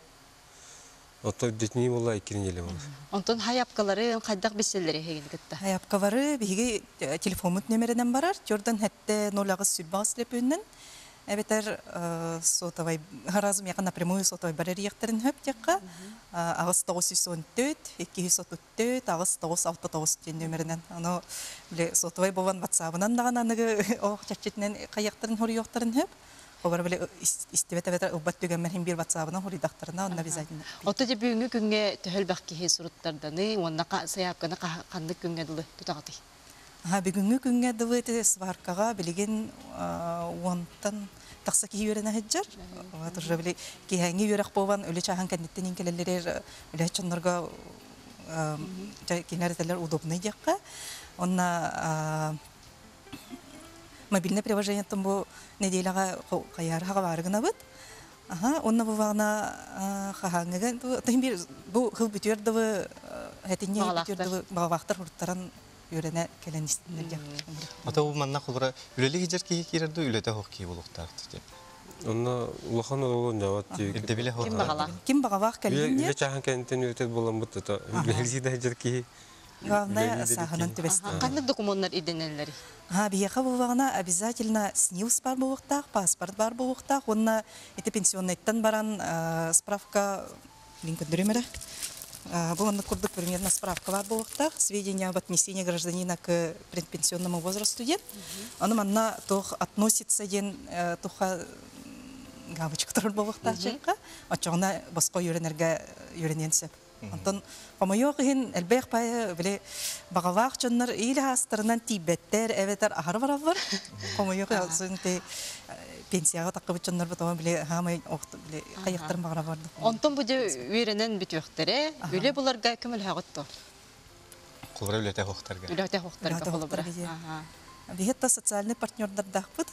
оттон үрдэтинии буолла икки нэдиэлэ буолар. Онтон хайапкалары хайдах билсэллэр эһигини кытта? Хайапкалары биһиги телефоммут нөмеринэн барар, төрдөн хэттэ ноль аҕыс сүүрбэ аҕыс төлөпүөнүнэн эбэтэр сотовай сразу миэхэ напрямую сотовайбар эрийиэхтэрин сөп диэххэ аҕыс тоҕус үс уон төрт икки үс отут төрт аҕыс тоҕус алта тоҕус диэн нөмеринэн ону били сотовай буолан ватсабынан даҕаны аныгы олох чэрчитинэн хайыахтарын хоруйуохтарын сөп Олор били истибэт эбэтэр ылбат түгэммэр иһин биир ватсабынан хоруйдахтарына онно обязательно. Отто дьэ бүгүҥҥү күҥҥэ төһө элбэх киһи суруттарданы уонна сайаапканы ханнык күҥҥэ дылы тутаҕытый? Бүгүҥҥү күҥҥэ дылы ити сваркаҕа билигин уонтан тахса киһи үөрэнэ сылдьар. Вот уже били киэһээҥҥи үөрэх буолан үлэ чааһын кэнниттэн иин кэлэллэригэр үлэһит дьоннорго кинилэр этэллэр удобный диэххэ. Онно мобильное приложениеттан бу нэдиэлэҕэ хайаары хаҕабаары гынабыт. Аха, уонна бу баҕана хаһааҥҥыга бу хыл бүтүөр дылы. Хэтинне бүтүрдү багалаахтар хуруттаран үөрэнэ кэлэн истиннер. Ата бу манна холура үлэли хижер киһи киирэр ду үлэтэ хох киһи болуктаах диэн. Онно улахан оруолун жабат тиги. Ирдэбиле хох. Ким багалаах? Ким багалаах кэлинне? Үлэ чахан кэнтен үөтет болан бут та. Үлэли да хижер киһи. Главное, саханан түбэстэ. Ханнык документтар ирденеллери? Ха, биһиэхэ буоллаҕына обязательно СНИЛС бар буолуохтаах, паспорт бар буолуохтаах, уонна ити пенсионнайтан баран справка билин көрдөрүм эрэ. Бу оннук курдук примерно справка бар буолуохтаах, сведения об отнесении гражданина к предпенсионному возрасту диэн. Ону манна туох относится диэн туха галочка турар буолуохтаах чайка. Оччоҕуна босхо үөрэнэргэ үөрэниэн сөп. Онтон хомойуох иһин элбэх пае били баҕалаах дьоннор иилэ хаастарынан тиийбэттэр, эбэтэр аһары бараллар. Хомойуох иһин те пенсияҕа таххыбыт дьоннор бутома били хаамай били хайыктарын баҕара барды. Онтон бу дьэ үөрэнэн бүтүөхтэрэ, үлэ буларга көмөлөһөҕүт дуо? Холобура үлэтэ хохтарга. Үлэтэ хохтарга холобура. Биһиэт социальный партнердардаахпыт.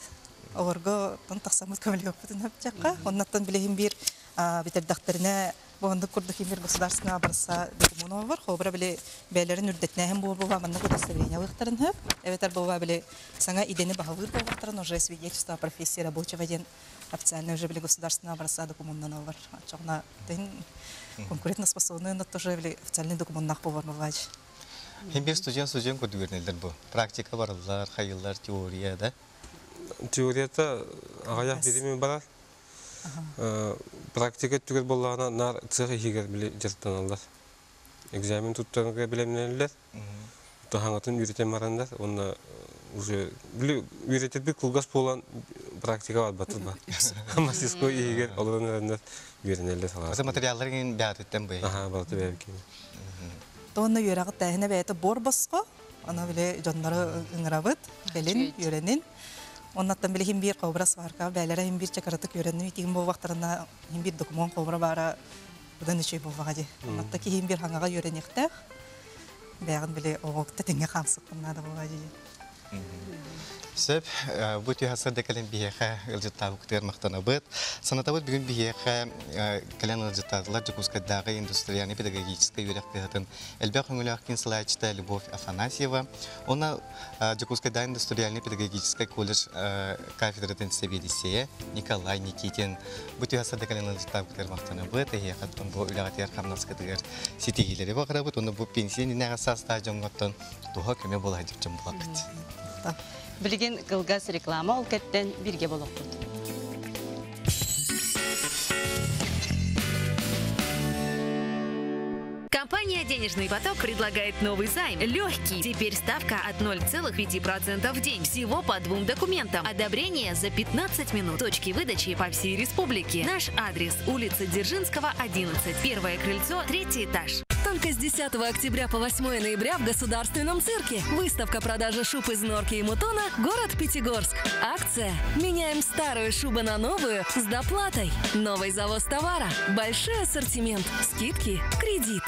Олорго тон тахсаммыт көмөлөһөхпүтүн хөпчакка. Оннаттан билиһин биир битердахтарына бу оннук курдук имир государственного образца документ бар. Холобура били бээлерин үрдэтнээһин буолуга маннык удостоверение ылыктарын хөп. Эбэтэр буолуга били саҥа идэни баһылыыр буолбаттарын уже свидетельство о профессии рабочего диэн официально уже били государственного образца документнан бар. Очоҕуна тин конкурентоспособный тоже били официальный документнах болар бывает. Хем бир студент студент көрдүгөрнелдер бу. Практика барылар, хайылар, теория да. Теорията аҕыйах биримен барар. Практика түгел боллаҕына нар цех иһигэр били дьарыктаналлар. Экзамен туттарга билемнеллер. Тахаңатын үйрөтен барандар. Онна уже били үйрөтеппит кылгас буолан практика бар батылба. Мастерской иһигэр олорон эрандар үйренеллер салаа. Аса материаллар ген бәтеттен бу. Аха, балты бәбики. Тонна үөрэҕит тээһинэ бэйэтэ буор босхо, аны били дьоннору ыҥырабыт, кэлин үөрэнин. Оннаттан били хим биир хобра сварка бээлэрэ хим биир чакаратык үөрэнни тигин буолбахтарына хим биир документ хобра баара быдан үчүй буолбаҕа дии. Оннатта ки хим биир хаҥаҕа үөрэниэхтээх. Бэйэҕин били оҕокта тэҥҥэ хаамсыккын наада буолбаҕа дии. Сөп, бу түһасырда кэлэн биһиэхэ ылдьыттаабыкытыгар махтанабыт. Санатабыт бүгүн биһиэхэ кэлэн ылдьыттаатылар Дьокуускайдааҕы индустриальнай педагогическай үөрэх кыһатын элбэх өҥөлөөх киин салайааччыта Любовь Афанасьева, уонна Дьокуускайдааҕы индустриальнай педагогическай колледж кафедратын сэбиэдиссэйэ Николай Никитин. Бу түһасырда кэлэн ылдьыттаабыкытыгар махтанабыт. Эһиэхэ бу үлэҕитигэр хамнаскытыгар ситиһиилэри баҕарабыт. Уонна бу пенсия иннинээҕи саастаах дьоҥҥоттон туһа көмө буола дьон булабыт. Билигин кылгас реклама ол кэттен бирге болохпут. Компания «Денежный поток» предлагает новый займ. Легкий. Теперь ставка от 0,5% в день. Всего по двум документам. Одобрение за 15 минут. Точки выдачи по всей республике. Наш адрес: улица Дзержинского, 11. Первое крыльцо, третий этаж. Только с 10 октября по 8 ноября в Государственном цирке. Выставка продажи шуб из норки и мутона «Город Пятигорск». Акция «Меняем старую шубу на новую с доплатой». Новый завоз товара, большой ассортимент, скидки, кредит.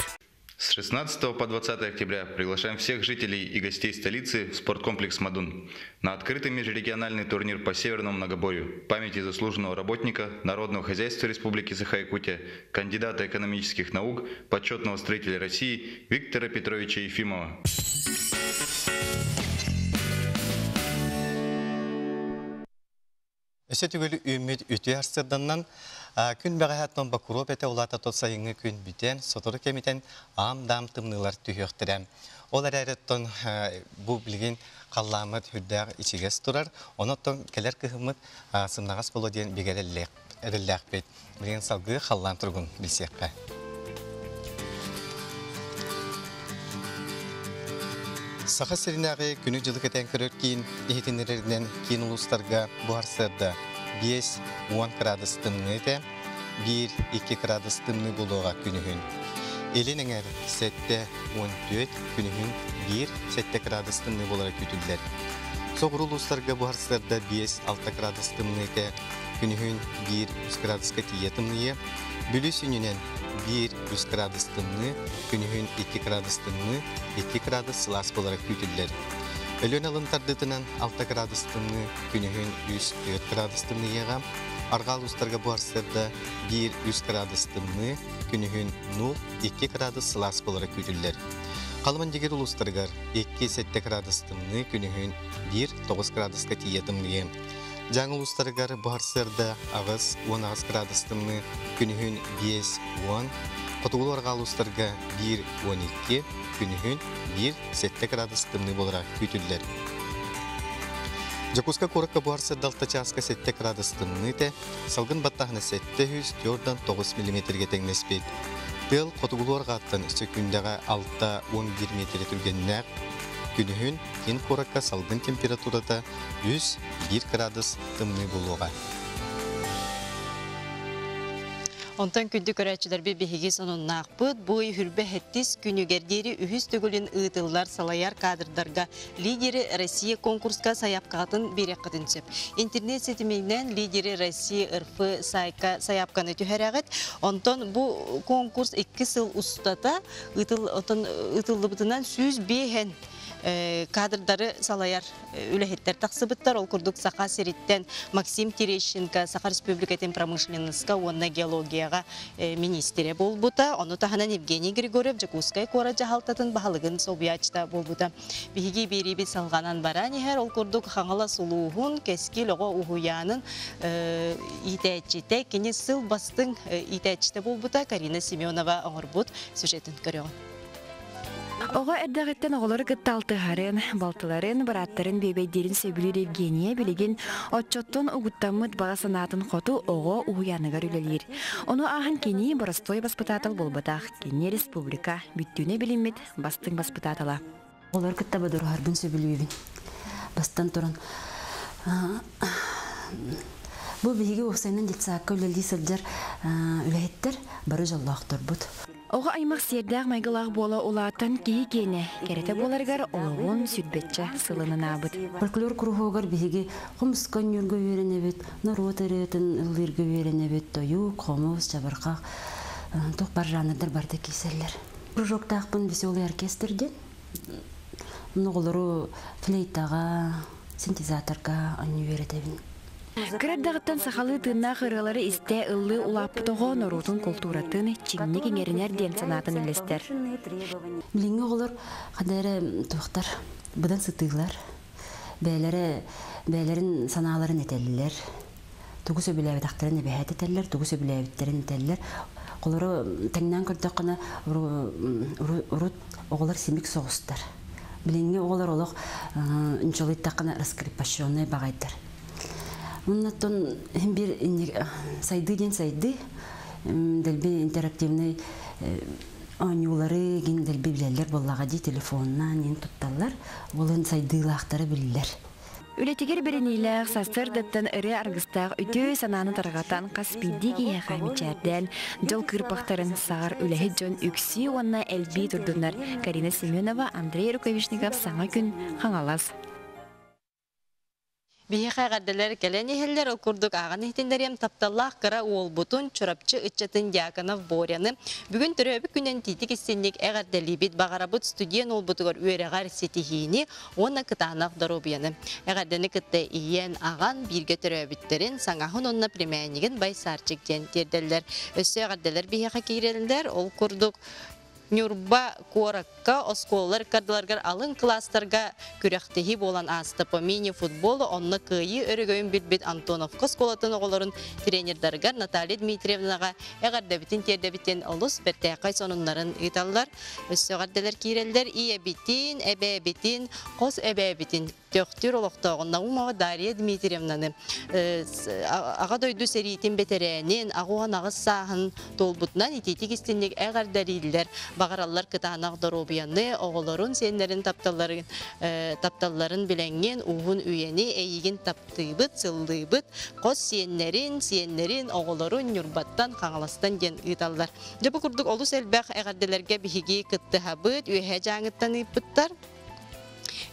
С 16 по 20 октября приглашаем всех жителей и гостей столицы в спорткомплекс «Мадун» на открытый межрегиональный турнир по северному многоборью памяти заслуженного работника Народного хозяйства Республики Саха-Якутия, кандидата экономических наук, почетного строителя России Виктора Петровича Ефимова. Өсө түгөл үмүт үтүө арсырданнан күн бэҕэһээттэн Бакуруоп этэ улаата тот сайыҥҥы күн бүтэн, сотору кэмитэн аам-даам тымныылар түһүөхтэрэ. Ол эрээриттэн бу билигин халлааммыт үрдээх ичигэс турар, онон кэлэр кыһыммыт сымнаҕас буолуо диэн бигэ эрэллээхпит. Билигин салгыы халлаан туругун билсиэххэ. Саха сиринээҕи күнү-дьылы кэтээн көрөр киин иһитиннэрэринэн киин улуустарга бу сарсыарда 5-10 градус тымныы этэ, 1-2 градус тымныы буолуоҕа күнүһүн. Илин эҥэр 7-14, күнүһүн 1-7 градус тымныы буолара күүтүллэр. Соҕуруу улуустарга бу сарсыарда 5-6 градус тымныы этэ, күнүһүн 1-3 градуска тиийэ тымныйа. Бүлүү сүнньүнэн 1-3 градус тымныы, күнүһүн 2 градус тымныы, 2 градус сылаас буолара күүтүллэр. Өлүөн алын тардыытынан 6 градус тымныы, күнүһүн 3-4 градус тымныйыаҕа. Арҕаа улуустарга бу сарсыарда 1-3 градус тымныы, күнүһүн 0-2 градус сылаас буолара күүтүллэр. Халыма-Индигиир улуустарыгар 2-7 градус тымныы, күнүһүн 1-9 градуска тиийэ тымныйыа. Дьааҥы улуустарыгар бу сарсыарда 8-18 градус тымныы, күнүһүн 5-10, хотугулуу-арҕаа улуустарга 1-12, күнүһүн 1-7 градус тымныы буолара күүтүллэр. Дьокуускай куоракка бу сарсыарда 6 чааска 7 градус тымныы этэ, салгын баттааһына 749 миллиметргэ тэҥнэспит. Тыал хотугулуу арҕааттан сөкүүндэҕэ 6-11 миэтэрэ түргэннээх. Күнүһүн киин куоракка салгын температурата 3-1 градус тымныы буолуоҕа. Онтон күндү көрөөччүлэрбит биһиги сонуннаахпыт. Бу үрбэ хэттис күнүгэр диэри үһүс төгүлүн ыытыллар салайар кадрдарга Лидеры России конкурска сайаапкаҕытын биэриэххитин сөп. Интернет ситиминэн Лидеры России РФ сайка сайаапканы түһэрэҕит. Онтон бу конкурс икки сыл устата ыытыллыбытынан 105 кадрдары салайар үлэһиттэр тахсыбыттар. Ол курдук Саха сириттэн Максим Терещенко Саха Республикатын промышленноска уонна геологияҕа министрэ буолбута. Ону таһынан Евгений Григорьев Дьокуускай куорат дьаһалтатын баһылыгын солбуйааччыта буолбута. Биһиги биэриибит салҕанан баран иһэр. Ол курдук Хаҥалас улууһун Кэскил оҕо уһуйаанын иитээччитэ, кини сыл бастыҥ иитээччитэ буолбута Карина Семенова оҥорбут сюжетын көрөҕүн. Оҕо эрдэҕиттэн оҕолору кытта алтыһарын, балтыларын, бырааттарын бүөбэйдиирин сөбүлүүр Евгения билигин оччоттон угуттаммыт баҕа санаатын хоту оҕо уһуйааныгар үлэлиир. Ону ааһан кини боростуой баспытаатал буолбатах, кини республика бүттүүнэ билиммит бастыҥ баспытаатала. Оҕолору кытта бодоруһарбын сөбүлүүбүн. Бастан туран бу биһиги уопсайынан детсадка үлэлии сылдьар үлэһиттэр бары дьоллоохторбут. Оҕо аймах сиэрдээх майгылаах буола улаатан киһи киэнэ, кэрэтэ буоларыгар олоҕун сүрбэччэ сылын анаабыт. Фольклор куруһуогар биһиги хомуска оонньуурга үөрэнэбит, норуот ырыатын ыллыырга үөрэнэбит, тойук, хомус, чабырҕах, туох бар жанрдар барыта киирсэллэр. Кружоктаахпын веселый оркестр диэн. Оҕолору флейтаҕа, синтезаторга оонньуу үөрэтэбин. Кыра эрдэҕиттэн сахалыы тыыннаах ырыалары истэ, ыллыы улааппыт оҕо норуотун култууратын чиҥник иҥэринэр диэн санаатын үллэстэр. Билиҥҥи оҕолор ханна эрэ туохтар быдан сытыылар, бэйэлэрэ бэйэлэрин санааларын этэллэр, тугу сөбүлээбэтэхтэрин эбэһээт этэллэр, тугу сөбүлээбиттэрин этэллэр. Олору тэҥнээн көрдөххүнэ, урут оҕолор симик соҕустар. Билиҥҥи оҕолор олох нчолуйтаххына раскрепощенный баҕайдар. Оннуттан иһин биир сайдыы диэн сайдыы, дэлби интерактивный оонньуулары гин дэлби билэллэр буоллаҕа дии телефоннаан иһин тутталлар. Ол сайдыылаахтара биллэр. Үлэтигэр бэриниилээх, сарсыардаттан ырыа аргыстаах үтүө санааны тарҕатан хас биирдии киһиэхэ мичээрдээн, дьол кыырпахтарын саҕар үлэһит дьон үксүү уонна элбии турдуннар. Карина Семенова, Андрей Рукавишников Саҥа күн, Хаҥалас. Биһиэхэ эҕэрдэлэр кэлэн иһэллэр, ол курдук ааҕан иһитиннэриэм тапталлаах кыра уолбутун Чурапчы ыччатын Дьяконов Боряны бүгүн төрөөбүт күнүн тиитик истинник эҕэрдэлиибит, баҕарабыт студент уолбутугар үөрэҕэр ситиһиини уонна кытаанах доруобуйаны. Эҕэрдэни кытта ийэн, аҕан бииргэ төрөөбүттэрин, саҥаһын уонна племяннигин Байсаарчык диэн тиэрдэллэр. Өссө эҕэрдэлэр биһиэхэ киирэллэр, ол курдук Ньурба куоракка оскуолалар ыккардыларыгар алын кылаастарга күрэхтэһии буолан ааста. По мини-футболу онно кыайыы өрөгөйүн билбит Антоновка оскуолатын оҕолорун тренердарыгар Наталья Дмитриевнаҕа эҕэрдэбитин тиэрдэбитин олус бэртээхэй сонуннарын ыыталлар. Өссө эҕэрдэлэр киирэллэр ийэбитин, эбээбитин, хос эбээбитин Төхтүр олохтооҕун Наумова Дария Дмитриевнаны Аҕа дойду сэриитин бэтэрээнин 88 сааһын туолбутунан итиитик истинник эҕэрдэлииллэр, баҕараллар кытаанах доруобуйаны, оҕолорун, сиэннэрин тапталларын, тапталларын билэҥҥин, уһун үйэни эйигин таптыыбыт, сыллыыбыт, хос сиэннэрин, сиэннэрин, оҕолорун Ньурбаттан, Хаҥаластан диэн ыыталлар. Дьэ бу курдук олус элбэх эҕэрдэлэргэ биһиги кыттыһабыт, Үөһээ Дьааҥыттан ыыппыттар.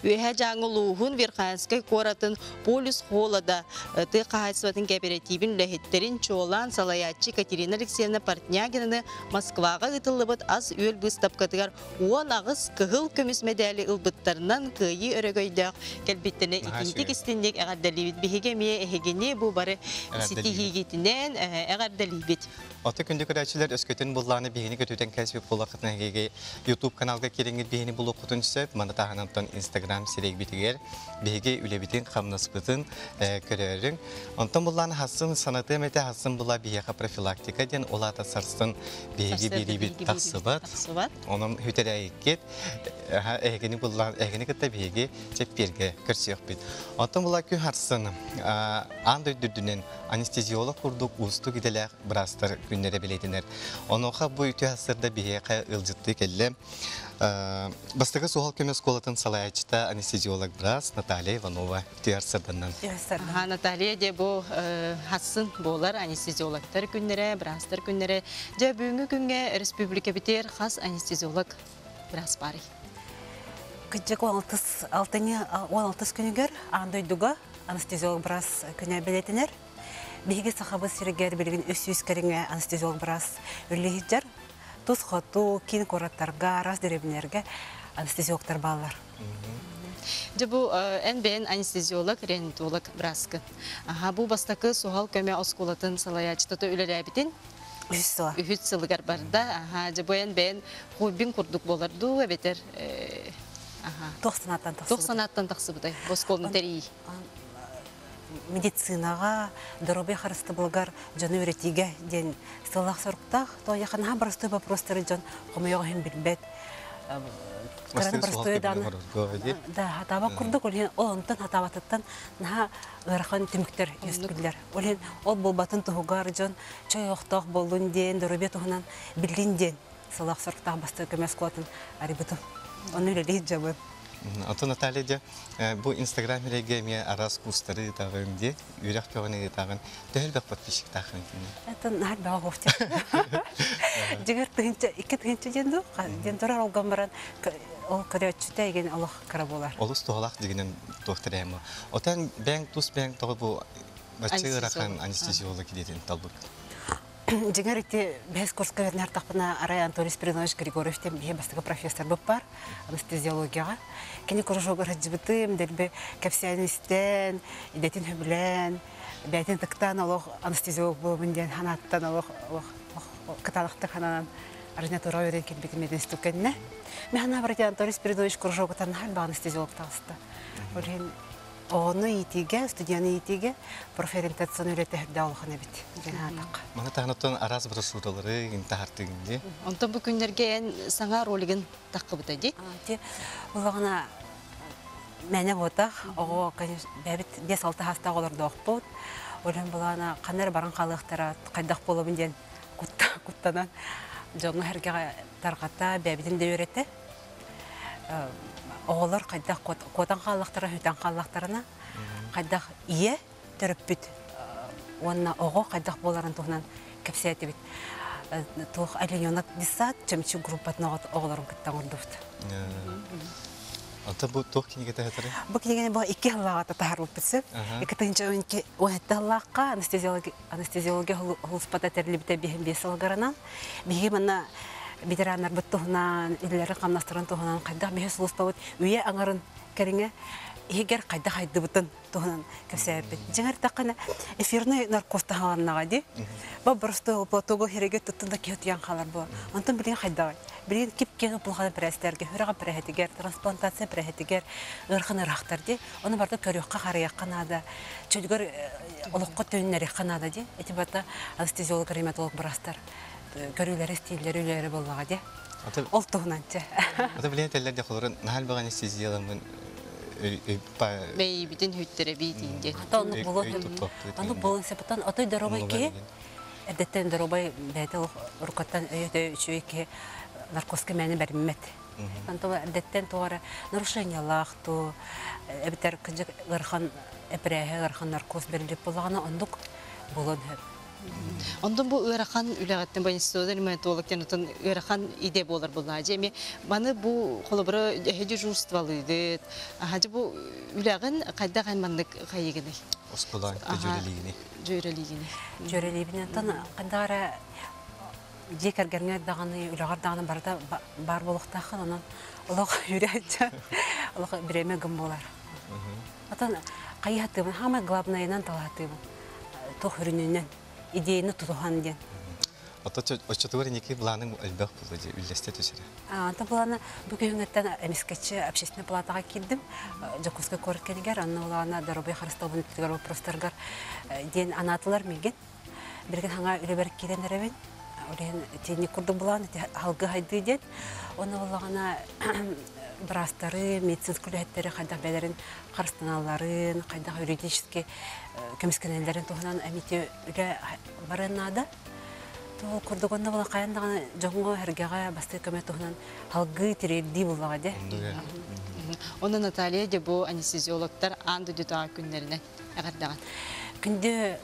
Үөһээ Дьааҥы улууһун Верхоянскай куоратын Полюс Холода тыа хаһаайыстыбатын кооперативин үлэһиттэрин чуолаан салайааччы Екатерина Алексеевна Портнягинаны Москваҕа ыытыллыбыт ас-үөл быыстапкатыгар 18 кыһыл көмүс мэдээли ылбыттарынан кыайыы өрөгөйдөөх кэлбиттэринэ итиитик истинник эҕэрдэлиибит. Биһиги эмиэ эһигини бу бары ситиһиигитинэн эҕэрдэлиибит. Аты күндү көрөөччүлэр өскөтүн буллааны биһини көтүтэн кэспит буоллаххытына эһиги YouTube каналга киириҥҥит биһини булуоххутун сөп. Маны таһынан Instagram сирэйбитигэр биһиги үлэбитин, хамнаспытын көрөөрүҥ. Онтон буллааны хассын санатыам этэ хассын була биһиэхэ профилактика диэн ол аата сарсын биһиги биэриибит тахсыбат. Онон хүтэрээйиккит эһигини буллаан эһигини кытта биһиги чэппиэргэ көрсүөхпүт. Оттон була күн харсын аан дойду үрдүнэн анестезиолог курдук уустук идэлээх быраастар күннэрэ бэлиэтэнэр. Онуоха бу үтүө сырда биһиэхэ ыалдьыттыы кэллэ. Бастакы суһал көмө оскуолатын салайааччыта анестезиолог быраас Наталья Иванова үтүө сырданнан. Наталья де бу хассын буолар анестезиологтар күннэрэ, быраастар күннэрэ. Дьэ бүгүҥҥү күҥҥэ республикабитигэр хас анестезиолог быраас баарый? Кыджык 16 алтынньы 16 күнүгэр аан дойдуга анестезиолог быраас күнэ бэлиэтэнэр. Биһиги Сахабыт сиригэр билигин 300 кэриҥэ анестезиолог быраас үлэлиир. Тус хоту, киин куораттарга, араас дэриэбинэлэргэ анестезиологтар бааллар. Дьэ бу эн бэйэн анестезиолог, реаниматолог бырааскын. Аха, бу бастакы суһал көмө оскуолатын салайааччыта үлэлээбитин үһүс сыла. Үһүс сылыгар барда. Аха, дьэ бу эн бэйэн хоббин курдук буолар дуу, эбэтэр аха. Туох санааттан тахсыбытай? Туох санааттан тахсыбытай? Бу оскуоланы тэрийии. Медицинаҕа, доруобуйа харыстабылыгар дьону үөрэтиигэ диэн сыаллаах-соруктаах. Тоҕо наһаа простой вопростары дьон хомойоҕо иһин билбэт. Кыраны простой дааны да хатаабат курдук, ол иһин ол онтон хатаабатыттан наһаа ыарахан түмүктэр үөскүүллэр. Ол иһин ол буолбатын туһугар дьон чой олохтоох буоллун диэн, доруобуйа туһунан биллин диэн сылаах-соруктаах бастакы көмө оскуолатын арыйбытым. Ону үлэлиир дьабын. Оттон Наталья дьэ бу Инстаграм сирэйгэ эмиэ араас курстары ыытаҕын дии, үөрэх көҕүн ыытаҕын. Төһө элбэх подписчиктааххын итиннэ? Это наһаа элбэх оҕуохча. Дьиҥэр тыһыынча, 2 тыһыынча диэн дуу, диэн турар олгон баран ол көрөөччүтэ игин олох кыра буолар. Олус туһалаах дигинэн туох тэрээһин Отан бэйэҥ тус бэйэҥ тоҕо бу бачча ыарахан анестезиолог идэтин талбыт? Дьиҥэр ити бэһис курска үөрэнэр арай Анатолий Спиридонович Григорьев диэн биһи бастакы профессор бар анестезиологияҕа. Кини кружогар сылдьыбытым, дэлби кэпсээн истэн, идэтин сөбүлээн, бэйэтин ытыктаан олох анестезиолог буолабын диэн санааттан олох кытаанахтык сананан ординатура үөрэн кэлбитим институт кэннэ. Мин санаабар ити Анатолий Спиридонович кружогуттан наһаа элбэх анестезиолог таҕыста. Ол иһин оҕону иитиигэ, студияны иитиигэ профориентацияны үлэтэ үрдээх улахан эбит диэн аатах. Маны таһынан араас процедуралары таһартыгын дии. Онтон бу күннэргэ эн саҥа ролигын таххыбыта дии? Ти улаҕана мэнэ буотах, оҕо, конечно, бэбит 5-6 хаастаах олордоохпут. Олен булаана ханна эрэ баран хаалыахтара, хайдах буолабын диэн куттанан дьоҥҥо сэргэҕэ тарҕата, бэбитин да үөрэтэ. Оҕолор хайдах куотан хааллахтара, сүтэн хааллахтарына, хайдах ийэ төрөппүт уонна оҕо хайдах буоларын туһунан кэпсээтибит. Туох Олененок детсад чөмчүк группатын оҕолорун кытта оҥордубут. Ата бу туох кинигэ таһатары? Бу кинигэни бу 2 сыллааҕыта таһаарбыппыт сөп. 2017 сыллаахха анестезиология сулууспата тэриллибитэ 55 сылгарынан. Биһиги манна ветераннарбыт туһунан, үлэлэрин хамнастарын туһунан хайдах биһи сулууспабыт үйэ аҥарын кэриҥэ иһигэр хайдах хайдыбытын туһунан кэпсээбиппит. Дьиҥэр эттэххинэ, эфирный наркоз таһаланнаҕа дии. Бу просто платогу хирэгэ туттун да киһи утуйан хаалар буо. Онтон билигин хайдаҕай? Билигин кип-киэҥ улахан эпэрээстэргэ, сүрэх эпэрээһитигэр, трансплантация эпэрээһитигэр ыарахан ыраахтар дии. Ону барыта көрүөххэ, харайыахха наада. Чөлүгэр олоххо төннөриэххэ наада дии. Ити барыта анестезиолог, реаниматолог быраастар көрүүлэрэ, истииллэрэ, үлэлэрэ буоллаҕа дии. Ол туһунан чэ. Ата билигин этэллэр де холорун наһаа элбэх анестезияламмын Бэйибитин хүттэрэбит диэн. Ата оннук буолуон оннук буолуон сөп. Отой доруобай киһи эрдэттэн доруобай бэйэтэ уруккаттан өйө үчүгэй киһи наркозка мээнэ бэриммэт. Онтон эрдэттэн туох эрэ нарушениялаах туу эбэтэр кыдьык ыарахан эпэрээһэ ыарахан наркоз бэриллибит буоллаҕына оннук буолуон сөп. Онтон бу ыарахан үлэҕиттэн бу анестезиолог-реаниматолог диэн отон ыарахан идэ буолар буоллаҕа дьэ эмиэ маны бу холобура эһи дежурстволыыгыт аха дьэ бу үлэҕин хайдах эн маннык хайыгыный? Оскуолаҕа дьүөрэлиигиний? Дьүөрэлиигиний? Дьүөрэлиибин оттон хайдах эрэ дьиэ кэргэҥҥэр даҕаны үлэҕэр даҕаны барыта баар буолуохтааххын онон олох үөрээччи олох бириэмэ гын буолар. Отон хайыһатыыбын хаамай главнайынан талаһатыыбын туох үрүнүнэн идеяны тутуһан диэн. Оччотугар инники былааның элбэх буолла дии, үллэстэ түсэрэ. Онтон былаана бу күһүҥҥэттэн эмискэччи общественнай палатаҕа киирдим. Дьокуускай куорат кэнигэр, онно улаана доруобуйа харыстабылын өттүгэр вопростаргар диэн анаатылар миигин. Билигин хаҥа үлэбэр киирэн эрэбин. Ол иһин итинник курдук былаан ити алгы хайдыы диэн. Онно буоллаҕына быраастары, медицинскэй үлэһиттэри хайдах бэйэлэрин харыстаналларын, хайдах юридически көмүскэнэллэрин туһунан эмити үлэ барыан наада. Ол курдук онно була хайан даҕаны дьоҥҥо эргэҕэ бастакы көмө туһунан алгыы тириэрдии буллаҕа дии. Онно Наталья дьэ бу анестезиологтар аан дойдутааҕы күннэринэн эҕэрдэҕин. Күндү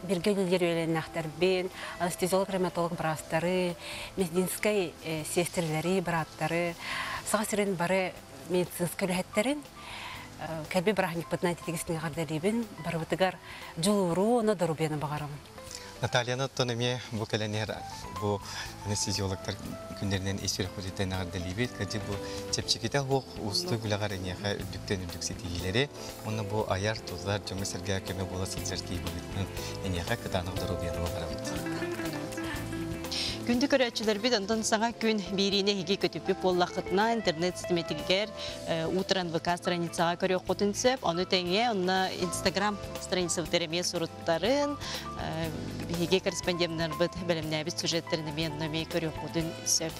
биргэ үлэлиир үөлэннээхтэрбин, анестезиолог-реаниматолог быраастары, медицинскэй сиэстэрэлэри, бырааттары, Саха сирин бары медицинскэй үлэһиттэрин кэлби бырааһынньыкпытынан ититигистин эҕэрдэлиибин, барыбытыгар дьулууру уонна доруобуйаны баҕарабын. Натальяны оттон эмиэ бу кэлэн иһэр бу анестезиологтар күннэринэн ис сүрэхпититтэн эҕэрдэлиибит. Кырдьык бу чэпчэкитэ суох уустук үлэҕэр эйиэхэ үрдүктэн үрдүк ситиһиилэри уонна бу айар тутар дьоҥҥо-сэргэҕэ көмө буола сылдьар киһи быһыытынан эйиэхэ кытаанах доруобуйаны баҕарабыт. Күндү көрөөччүлэрбит, онтон саҥа күн биириини эһиги көтүппүт буоллаххытына интернет ситимэтигэр утран ВК страницаҕа көрүөххүтүн сөп. Ону тэҥэ онно Инстаграм страницабытыгар эмиэ суруттарын, биһиги корреспонденнарбыт бэлэмнээбит сюжеттэрин эмиэ онно эмиэ көрүөххүтүн сөп.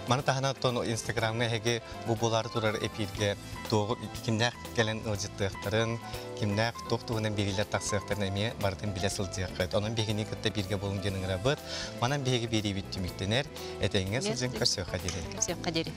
Маны таһынан оттон Инстаграмҥа эһиги бу буолаары турар эпииргэ туоҕу кимнээх кэлэн ыалдьыттыахтарын, кимнээх туох туһунан биэриилэр тахсыахтарын эмиэ барытын билэ сылдьыаххыт. Онон биһигини кытта бииргэ буолуҥ диэн ыҥырабыт. Манан биһиги биэриибит түмүктэнэр. Этэҥҥэ сылдьыҥ, көрсүөххэ диэри. Көрсүөххэ диэри.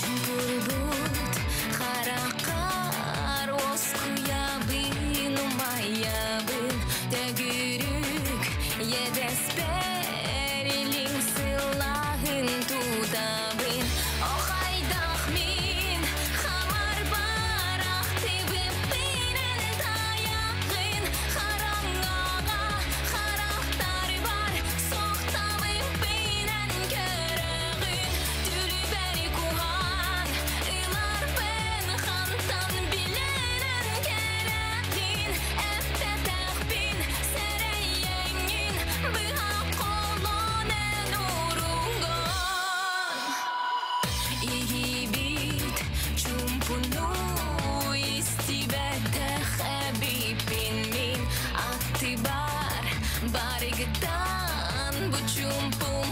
Чугурбут хараххар оскуйабын, умайабын, төгүрүк иэдэспэр илиҥ сылааһын тутабын. О хайдах мин хамар барахтыбыппын тайахын хараҥаҕа харахтарбар сохтабыппынан көрөҕүн түлүбэр куһаан ыларбын хантан билэрэн кэрэхин эппэтэхпин сэрэйэҥҥин быһа холонон уругун Иһибит чумпуну истибэтэх эбиппин мин аттыбар барыгыттан бу чумпум